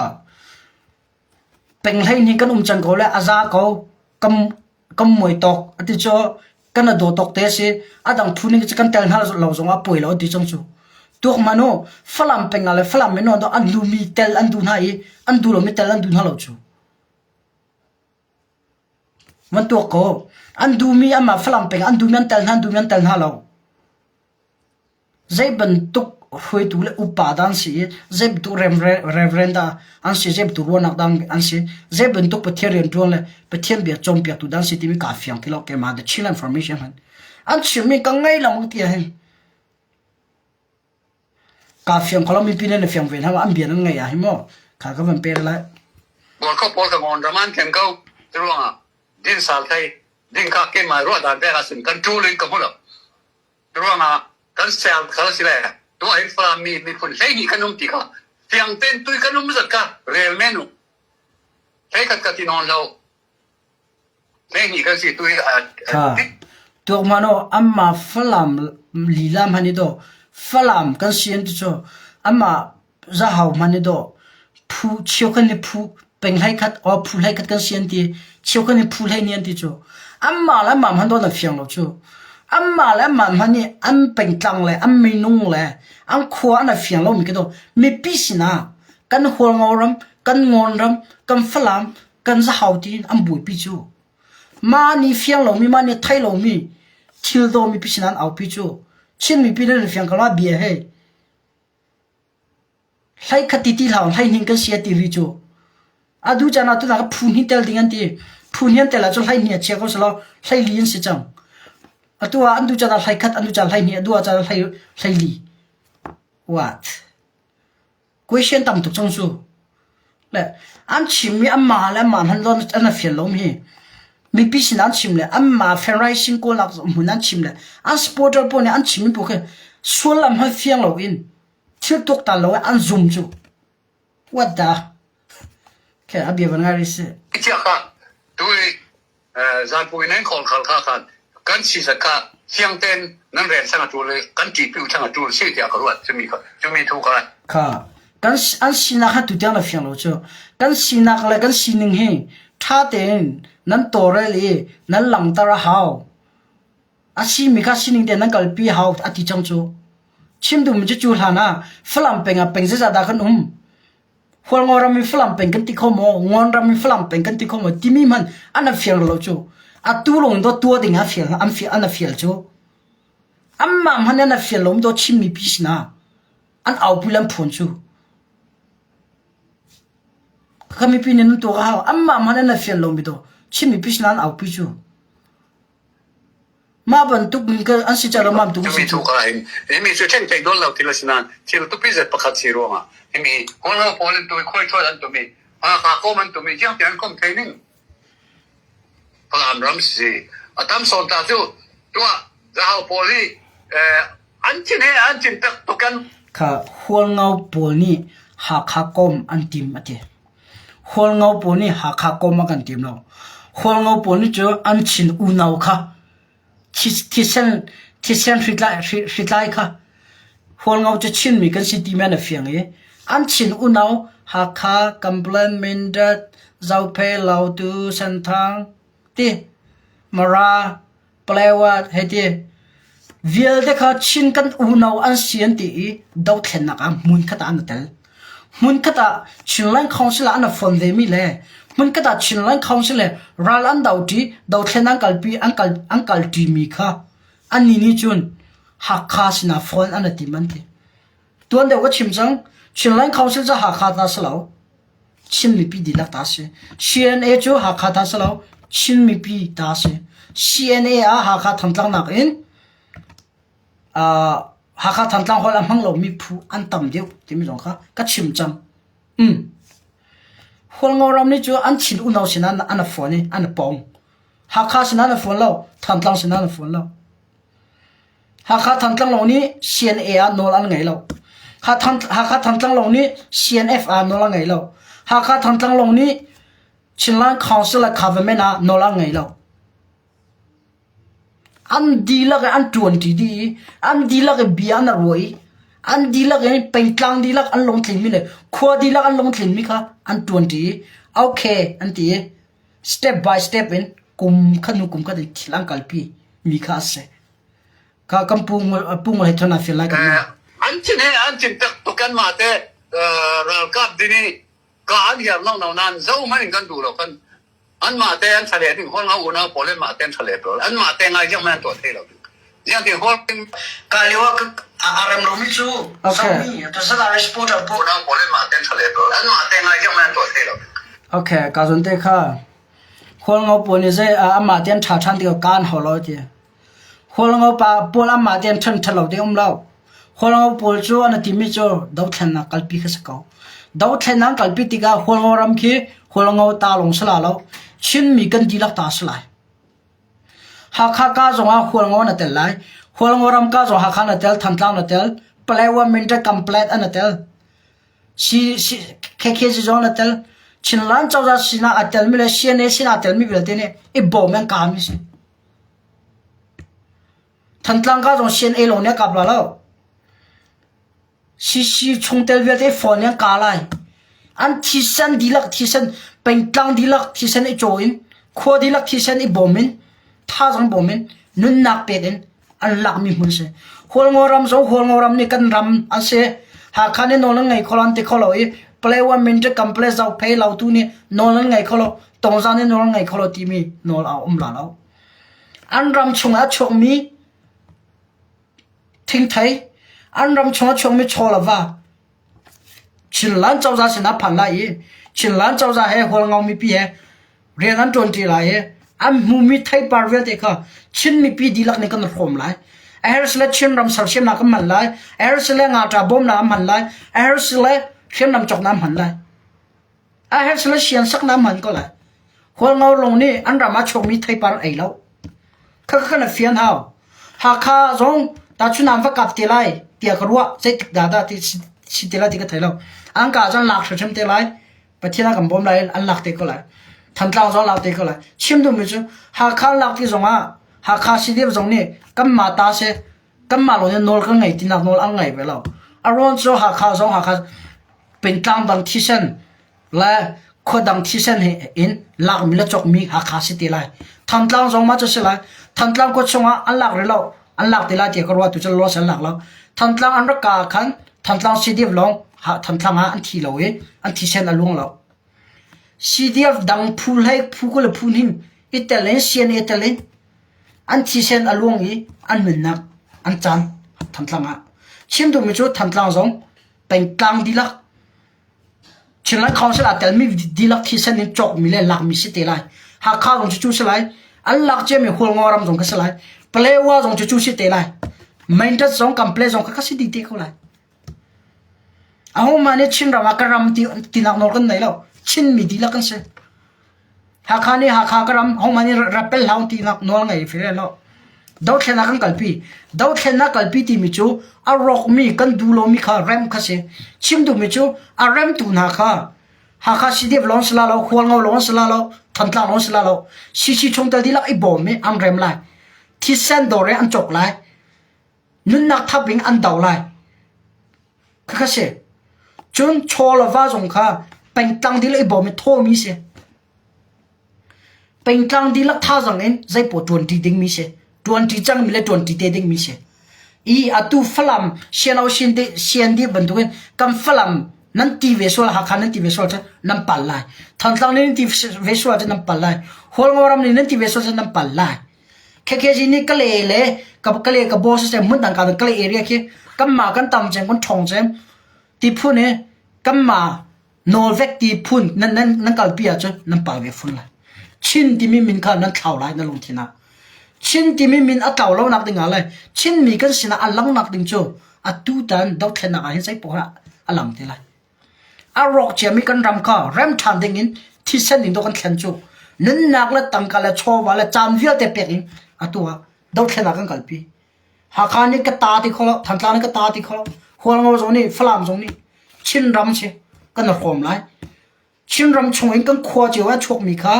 Peng hleihnih kan um cang ko le a za ko. Kam kan muai tawk a ti cu kan a daw tawk te a si a dang phu ning cu kan tel hna lo zong ah puai lo a ti cang cu tuak hmanh u Falam peng ah le Falam mino an duhmi tel an duh hna i an duh lomi tel an duh hna lo cu van tuak ko an duhmi amah Falam peng an duhmi an tel hna an duhmi an tel hna lo Zei bantuk hruaitu le upa dah an si i zei bantuk reverend dah an si, zei bantuk ruahnak dah an si, zei bantuk Pathian rianṭuan le Pathian bia cawnpiaktu dah an si timi kaa fiang ti lo keimah The Chinland Formation han. An chimmi ka ngei lo ti ahhin kaa fiang kho lo mipi nih na fiang ve hna an bia nan ngei ah hi maw kha ka van pe lai. Bual pawl ka ngon ram an thleng ko ruangah din sal thei ding kha keimah ruah dan pek ahcun kan ṭul in ka hmu lo. Ruangah kan ser khal si le tuah in Falam mi miphun 12 kan um ti kha fiang ten tui kan um zat kha rel men u. Hleikhat ka ti nawn lo. 12 kan si tui Kha tuak mano amma Falam lila hman i do Falam kan si an ti cu amma Zahau hman i dawh. Phu cheukhat nih phu peng hleikhat or phu hleikhat kan si an ti. Cheukhat nih phu hleihnih an ti cu. Anmah le anmah hmanh dawh an fiang lo cu. Anmah le anmah hmanh nih an pengtlang le an minung le an khua an fiang lomi ka dawh. Mipi sinah kan Hualngo ram, kan Ngawn ram, kan Falam, kan Zahau tiin an buaipi cu. Mah nih fiang lomi, mah nih thei lomi thil dawh mipi sinah an aupi cu. Chin mipi nan fiang ko la bia hei. Hlei khat ti ti hlah hlei kan si a ti ri cu. A du caan ah tutan phu hnih tel ding an ti. Phu hnih an tel ahcun hlei hnih a chia ko selaw hlei li an si cang. Atu ah an du caan ah hlei khat, an du caan hlei hnih, a du ah caan hlei hlei li. What? Question tam tuk cang cu. Le an chimmi anmah le anmah hmanh lon an fial lo mi. Mipi sin an chim le anmah fundraising kawlnak hmun an chim le an supporter pawl nih an chimmi pawl khi sullam hmanh fiang loin thil tuaktan lo in an zum cu. What the? Okay, a bia van ngai rih sih. Chia kha tui zanpui nan khawl khal kha khan kan si zat kha fiang ten nan rel sang a tul i kan ṭi piu thang a tul si tiah ka ruat cumi kha cumi thu kha Kha kan an sinak kha tutiang na fiang lo cu. Kan sinak le kan sining hi ṭha tein nan tawlrel i nan langhter a hau. A simi kha sining tein nan kalpi hau a ti cang cu. Chim duhmi cu cu hlan ah Falam peng ah peng zeizah dah kan um? Hualngo ram in Falam peng kan ti kho maw? Ngawn ram in Falam peng kan ti kho maw? Timi hmanh an an fial lo cu. Atu lawng dawt tua ding ah fial an fial an fial cu. Anmah hmanh an fial lo dawt Chin mipi sinah an aupi le an phuan cu. Ka mipi nih nan tuak a hau. Anmah hmanh an fial lo mi daw Chin mipi sinah an aupi cu. Mah bantuk an si cang lo mah bantuk si cu. Hin himi cu thleng thei dawn lo thil a si nain thil tupi zet pakhat si ruangah himi Kawlho pawl an tu i khuai thual an tumi Hakha kom an tumi jiang ti an kom thei ning Falam ram si a tam sawn ta cu tuah zahau pawl hi an thin he an thin tak tukan Kha Hualngo pawl nih Hakha kom an tim a ti. Hualngo pawl nih Hakha kom a kan tim lo. Hualngo pawl nih cu an Chin unau kha thisen thisen hritlai kha Hualngo cu Chinmi kan si timi an i fiang i an Chin unau Hakha, Kamblan, Mindat, Zophei, Lautu, Senthang ti Mara, Palaywat hei ti vialte kha Chin kan unau an si an ti i dothlennak ah hmunkhat ah an i tel. Hmunkhat ah Chinland Council ah an i fon vemi le Hmunkhat ah Chinland Council le ral an doṭi, dothlen an kalpi an kal an kalṭimi kha annih nih cun Hakha sinah phone an i tim an ti. Tuan deuh ka chim cang. Chinland Council cu Hakha ta si lo. Chin mipi dihlak ta si. CNA cu Hakha ta si lo. Chin mipi ta si. CNA ah Hakha Thantlang nakin Hakha Thantlang holh a hmang lomi phu an tam deuh timi zong kha ka chim cang. Hualngo ram nih cu an Chin unau sinah an a fawn i an a pong. Hakha sinah an a fawn lo, Thantlang sinah an a fawn lo. Hakha Thantlang lawng nih CNA ah nawl an ngei lo. Hakha Thantlang lawng nih CNF ah nawl an ngei lo. Hakha Thantlang lawng nih Chinland Council le Government ah nawl an ngei lo. An dihlak in an ṭuanṭi dih i an dihlak in bia an i ruah i an dihlak in pengtlang dihlak an lungtlinmi le khua dihlak an lungtlinmi kha an ṭuanṭi i okay an ti i step by step in kum khat hnu kum khat in thil an kalpi mi kha a si. Kha kan pu pu Ngol he thon feel lai kan An cin he an cin tak tuk kanmah te ralkap ding i ka an hiar no no nan zohmanh in kan duh lo kan Anmah te an tha ding hol ngau unau pawl anmah te an tha le pawl anmah te ngai ziang man tuah thei lo ding ziang ti hol ka lio ah a rem lomi cu zomi to zala reporter pawl unau pawl anmah te an tha le pawl anmah te ngai ziang man tuah thei lo Okay ka zon te kha hol ngau pawl ni zai amah te an tha than ti kan ho lo ti Hualngo pa pawl anmah tein ṭhen ṭha lo ding um lo. Hualngo pawl cu an i timi cu dothlennak kalpi kha si ko. Dothlennak an kalpi tikah Hualngo ram khi Hualngo ta lawng si la lo. Chinmi kan dihlak ta si lai. Hakha ka zongah Hualngo na tel lai. Hualngo ram ka zong Hakha na tel, Thantlang na tel, Palewa Mindat Kamplet an na tel. Si, si, KKG zong na tel. Chinland cozah sinah a telmi le CNA sinah a telmi vialte nih i bawm an kaami si. Thantlang ka zong CNA lawng nih a kap la lo. CC chungtel vialte phone in an ka lai. An thisen dihlak thisen pengtlang dihlak thisen i caw in khua dihlak thisen i bawm in thazaang bawm in nunnak pek in an lakmi hmun si. Hualngo ram zong Hualngo ram nih kan ram an si. Hakha nih nawl an ngei kho lo an ti kho lo i Palewa Minṭek Kample Zophei Lautu nih nawl an ngei kho lo Tongzang nih nawl an ngei kho lo timi nawl a um la lo. An ram chungah a chuakmi thingthei, an ram chungah a chuakmi chaw le va Chinland cozah sinah phan lai i Chinland cozah he Hualngo mipi he rian an ṭuanṭi lai i an hmumi theipar vialte kha Chin mipi dihlak nih kan hrawm lai. A herh sile Chinram sersiamnak kan hman lai. A herh sile ngaṭa bawmnak an hman lai. A herh sile hriamnam cawknak an hman lai. A herh sile siansaknak an hman ko lai. Hualngo lung nih an ram ah chuakmi theipar ei lo. Khakha kan fian hau. Hakha zong tahchun an va kap te lai tiah ka ruah. Zeitik dah dah ti si te lai ti ka thei lo. An ka cun lak hrimhrim te lai. Pathian a kan bawm lai an lak te ko lai. Thantlang zong lak te ko lai. Chim duhmi cu Hakha lak ti zong ah Hakha CDF zong nih kanmah ta si kanmah lawng in nawl kan ngei tinak nawl an ngei ve lo. A ruang cu Hakha zong Hakha pengtlang dang thisen le khua dang thisen he in lakmi le cawkmi Hakha si te lai. Thantlang zong mah cu si lai. Thantlang khua chungah an lak rih lo. An lak te lai tiah ka ruah tu cu los an lak lo. Thantlang an rak ka ah khan Thantlang CDF lawng Thantlang ah an thi lo i an thisen a luang lo. CDF dang phu hlei phu kul le phu hnin i tel in CNA tel in an thisen a luang i an nunnak an caan Thantlang ah. Chim duhmi cu Thantlang zong pengtlang dihlak Chinland Council aa telmi dihlak thisen in cawkmi le lakmi si te lai. Hakha zong cu cu si lai. An lak ciami Hualngo ram zong kha si lai. Palewa zong cu cu si te lai. Mindat zong Kample zong kha kha si dih te ko lai. Ahohmah nih Chinram ah ka ram ti tinak nawl kan nei lo. Chinmi dihlak kan si. Hakha nih Hakha ka ram hohmanh nih rappel hlah tinak nawl ngei fe lo. Dothlennak kan kalpi. Dothlennak kalpi timi cu a rawkmi kan duh lomi kha rem kha si. Chim duhmi cu a remtu hna kha Hakha CDF lawng si la lo, Hualngo lawng si la lo, Thantlang lawng si la lo, CC chungtel dihlak i bawm i an rem lai. Thisen dawr i an cawk lai. Nunnak thap in an do lai. Khakha si. Cun chaw le va zong kha pengtlang dihlak i bawm i thawmi si. Pengtlang dihlak thazaang in zeipaw ṭuanṭi dingmi si. Ṭuanṭi cangmi le ṭuanṭi te dingmi si. I atu Falam siano sian di bantukin kan Falam Nan ti ve sual Hakha nan ti ve sual cun nan pal lai. Thantlang nih nan ti ve sual cun nan pal lai. Hualngo ram nih nan ti ve sual cun nan pal lai. KKG nih Kale le Kale ka boss se hmun dang ka Kale area khi kanmah kan tam cem kan ṭhawng cem ti phun i kanmah nawlvek ti phun nan nan nan kalpi ahcun nan pal ve fun lai. Chin timi min kha nan thlau lai na lungthin ah. Chin timi min a tlau lo nak ding ah le Chinmi kan sinah a lang nak ding cu atu tan dothlennak ah hin zei poah a lang te lai. A rawk ciami kan ram kha rem ṭhan ding in thisen in do kan thlen cu nunnak le tangka le chawva le caan vialte pek in atu ah dothlennak kan kalpi. Hakha nih ka ta ti kho lo, Thantlang nih ka ta ti kho lo, Hualngo zong nih, Falam zong nih Chinram si kan i hrawm lai. Chinram chung in kan khua cio ah chuakmi kha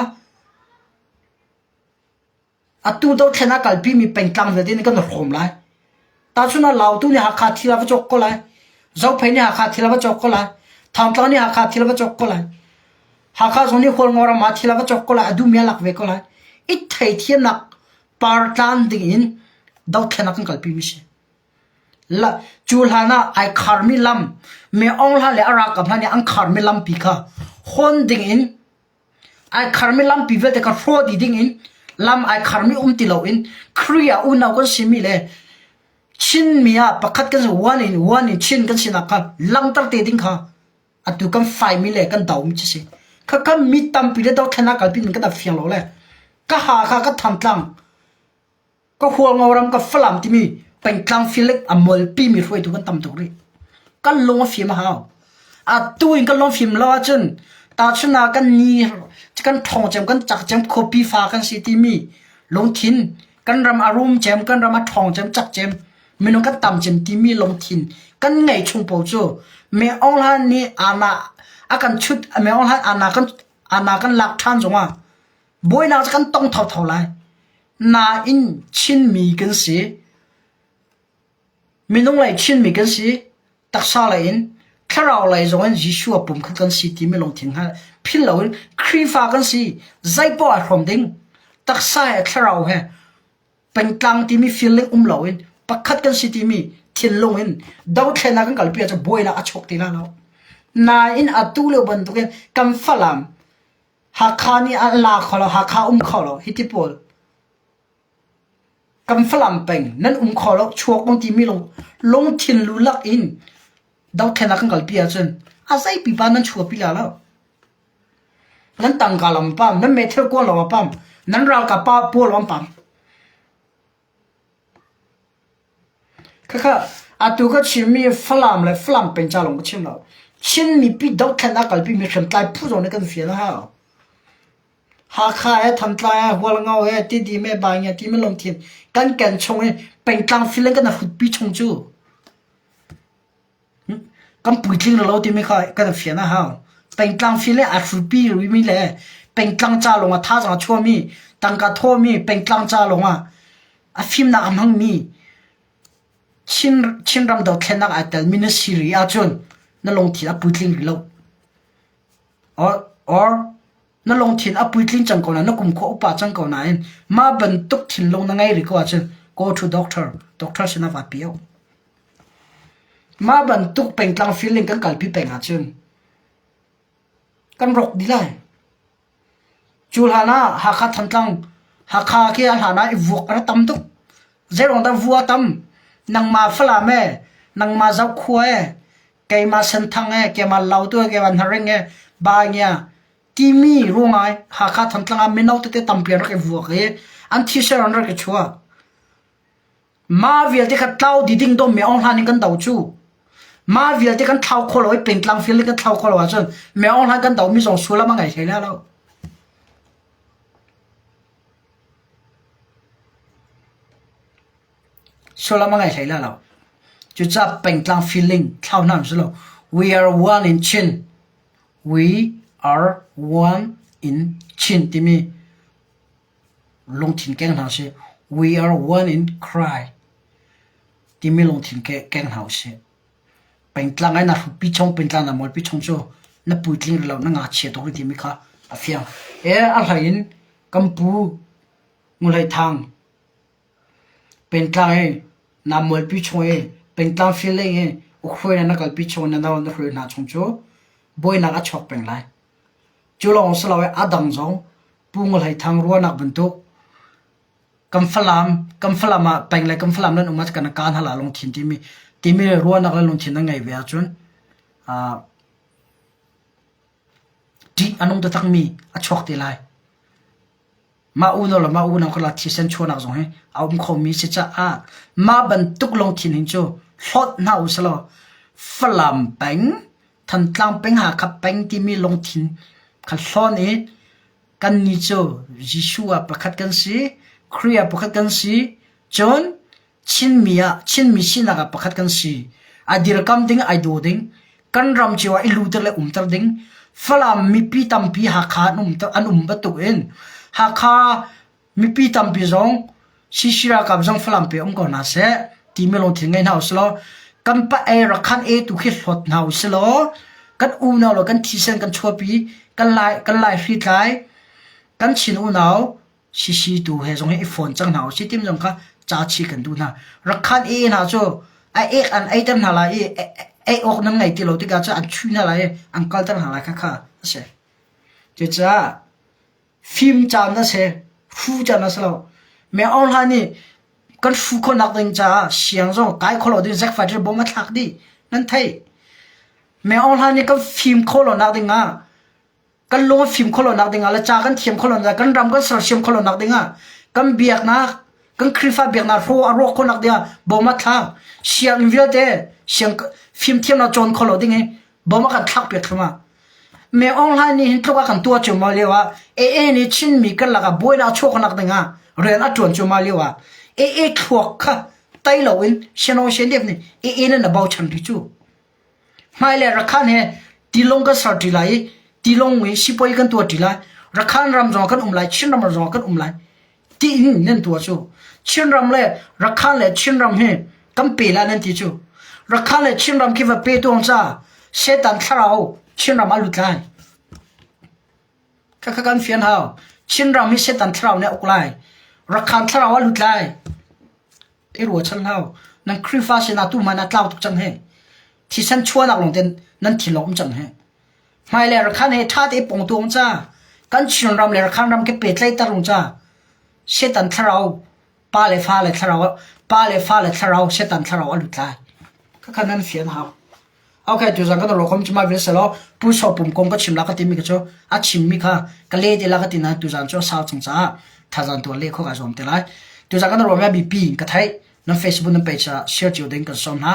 atu dothlen ah kalpimi pengtlang vialte nih kan i hrawm lai. Tahchun ah Lautu nih Hakha thil a va cawk ko lai. Zophei nih Hakha thil a va cawk ko lai. Thantlang nih Hakha thil a va cawk ko lai. Hakha zong nih Hualngo ram ah thil a va cawk ko lai. A duhmi a lak ve ko lai. I theithiamnak partlan ding in dothlen ah kan kalpi mi si. La, cu hlan ah ai kharmi lam, Me Aung Hla le a ralkap hna nih an kharmi lampi kha hawn ding in ai kharmi lampi vialte kha hrawh dih ding in lam ai kharmi um ti loin Khrih ah unau kan simi le Chinmi ah pakhat kan si one in one in Chin kan sinak kha langhter te ding kha atu kan faimi le kan domi cu si. Khakha mi tampi le dothlennak kalpi ning kan fiang lo le ka ha kha ka thantlang ka Hualngo ram ka Falam timi pengtlang filik a molpi mi hruaitu kan tam tuk rih. Kan lung a fim a hau. Atu in kan lung fim lo ahcun tahchun ah kan ni kan ṭhawng cem kan cak cem khuapi fa kan si timi lungthin kan ram a rum cem kan ram a ṭhawng cem cak cem minung kan tam cem timi lungthin kan ngeih chung paoh cu Me Aung Hlan nih ana a kan chut Me Aung Hlan ana kan ana kan lak ṭhan zongah buainak cu kan tong thotho lai. Nain Chinmi kan si. Minung lei Chinmi kan si. Taksa lei in thlarau lei zong in Jesuh a pum khat kan si timi lungthin hngalh philh loin Khrihfa kan si. Zeipoah ai hrawm ding. Taksa he thlarau he pengtlang timi feeling um loin pakhat kan si timi thinlung in dothlennak kan kalpi ahcun buainak a chuak ti lai lo. Nain atu lio bantukin kan Falam Hakha nih a la kho lo, Hakha um kho lo, hiti pawl. Kan Falam peng nan um kho lo, chuak um timi lung, lungthin lulak in dothlennak kan kalpi ahcun a zei pipa nan chuahpi la lo. Nan tangka lam pam, nan meithal kuang lawng a pam, nan ralkap pa pawl lawng pam. Khakha atu ka chimmi Falam le Falam peng ca lawng ka chim lo. Chin mipi dothlennak kalpimi hriamtlai phu zong nih kan fial a hau. Hakha he Thantlang he Hualngo he Tidim he Baingia timi lungthin kan ken chung i pengtlang filing kan hrutpi chung cu Kan puitling lo timi kha kan fian a hau. Pengtlang fil le a hrupi rimi le pengtlang ca lawng ah thazaang a chuahmi, tangka thawhmi, pengtlang ca lawng ah a fimnak a hmangmi Chin, Chinram dothlennak ai telmi na si rih ahcun na lungthin a puitling rih lo. Or, or na lungthin a puitling cang ko nain na kumkhua upa cang ko nain mah bantuk thinlung na ngei rih ko ahcun go to doctor, doctor sinah vaa pi o. Mah bantuk pengtlang feeling kan kalpi peng ahcun kan rawk dih lai. Cu hlan ah Hakha Thantlang, Hakha khi a hlan ah i vuak a rak tam tuk. Zeiruang dah vua a tam? Nangmah Falam ee, nangmah Zokhua ee, keimah Senthang ee, keimah Lautu ee, keimah Hnaring ee, Baingia timi ruangah Hakha Thantlang ah mino tete tampi an rak i vuak i an thisen an rak i chuah. Mah vialte kha tlau dih ding dawm Aung Hlan in kan do cu. Mah vialte kan thlau kho lo i pengtlang fil in kan thlau kho lo ahcun Aung Hlan kan domi zong sullam a ngei hlei lai lo. Sullam a ngei hlei lai lo. Cucaah pengtlang feeling thlau hna usih law we are one in Chin. We are one in Chin timi lungthin keng hna usih. We are one in Christ timi lungthin keng hna usih. Pengtlang ai na hrupi chung, pengtlang na mualpi chung cu na puitling rih lo, na ngakchia tuk rih timi kha a fiang. E a hlei in kan pu Ngulhei Thang pengtlang i na mualpi chung i pengtlang feeling i. Ukhruai na kalpi chung na no na hruai hna chung cu buainak a chuak peng lai. Cu lawng si lo i a dang zong Pu Ngol Hlei Thang ruahnak bantuk kan Falam kan Falam ah peng le kan Falam nan um ah kan kaan hala lungthin timi timi ruahnak le lungthin nan ngei ve ahcun uh, ṭih a nung taktakmi a chuak te lai. Mah unau le mah unau karlak thisen chuahnak zong hi a um khomi si caah mah bantuk lungthin hin cu hlawt hna u selaw Falam peng, Thantlang peng, Hakha peng timi lungthin kha hlawn i kannih cu Jesuh ah pakhat kan si, Khrih ah pakhat kan si, cun Chinmi ah Chinmi sinak ah pakhat kan si. A dirkam ding, ai daw ding, kan ram cio ah i luter le umter ding. Falam mipi tampi Hakha an um an um bantuk in Hakha mipi tampi zong CC ralkap zong Falam pe um ko hna seh timi lungthin ngei hna usih law kan pa ei rakhan e tu khi hlawt hna usih law kan unau le kan thisen kan chuapi kan lai kan lai hri tlai kan Chin unau Sisi tu he zong hi i fawn cang hna usih tim zong kha ca chi kan duh hna. Rakhan e hna cu a ek an eiter hna lai i ei awk nan ngei ti lo tikah cu an chuih hna lai i an kalter hna lai kha kha a si. Cucaah fim caan a si, hru caan a si lo. Me Aung Hlaing nih kan hru khawhnak ding caah siang zong kai kho lo ding zack fighter bom a thlak dih. Nan theih. Me Aung Hlaing nih kan fim khawh lo nak ding ah kan lung a fim khawh lonak dingah le ca kan thiam khawh lonak kan ram kan sersiam khawh lonak dingah kan biaknak kan Khrihfa biaknak hraw a rawk khawhnak dingah bawm a thlak sianginn vialte siang fimthiamnak cawn kho lo ding hi bawm a kan thlak piak thluahmah Me Aung Hlaing nih hin tluk a kan tuah cuahmah lio ah AA nih Chinmi kan lakah buainak a chuah khawhnak dingah rian a ṭuan cuahmah lio ah AA thluak kha tai loin Shannon Shendev nih AA nan a bochan rih cu. Hmailei Rakhan he tilawng kan ser ṭi lai i tilawng i sipuai kan tuah ṭi lai. Rakhan ram zongah kan um lai, Chin ram zongah kan um lai tiin nan tuah cu. Chinram le Rakhan le Chinram hi kan pe lai nan ti cu. Rakhan le Chinram khi va pe tuang ca Satan thlarau Chinram ah lut lai. Khakha kan fian hau. Chinram hi Satan thlarau nih a uk lai. Rakhan thlarau ah lut lai. I ruachan hau. Nan Khrihfa sinah tu hmanh ah tlau tuk cang hi. Thisen chuahnak lawng ten nan thinlung um cang hi. Hmailei Rakhan he ṭha te pong tuang ca. Kan Chinram le Rakhan ram ke pehtlaihter rung ca. Satan thlarau pa le fa le thlarau pa le fa le thlarau Satan thlarau a lut lai. Khakha nan fian hau. Okay, tuzan kan ro khom chima vil selo pu so pum kong ka chim la ka timi ka chu a chim mi kha ka le te la ka tina tuzan chu sau chung cha thazan tu le kho ka zom te lai tuzan kan ro ma BP ka thai nan Facebook nan page ah share cio ding kan som ha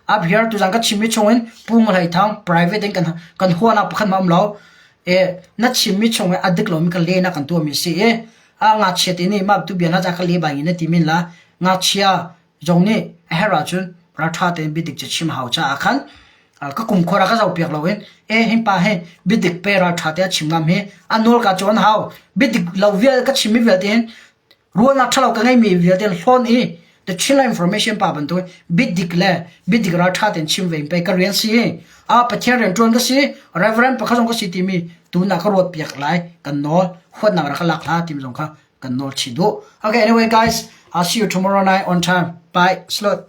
up here tuzan ka chim mi chungin pu ngal thang private in kan kan huana pakhat ma um lo e na chim mi chung adik lo mi ka le na kan tu mi si e a nga chia te ni ma tu bia na cha ka le ba ngi na ti min la nga chia zong nih a herh ahcun ralṭha tein biadik cu chim hau caah khan ka kum khua ka zohpiak loin e hin pa hi biadik pe ralṭha te a chim ngam hi a nawl ka cawn hau biadik lo vial ka chimmi vialte hin ruahnak ṭhalo ka ngeimi vialte hlawn i the Chinland information pa bantuk biadik le biadik ralṭha tein chim ve pe ka rian si a Pathian rian ṭuan ka si Reverend pakhat zong ka si timi tuna ka ruat piak lai kan nawl huatnak rak ka lak hla timi zong kha kan nawl chih duh. Okay, anyway guys, I'll see you tomorrow night on time. Bye. Salute.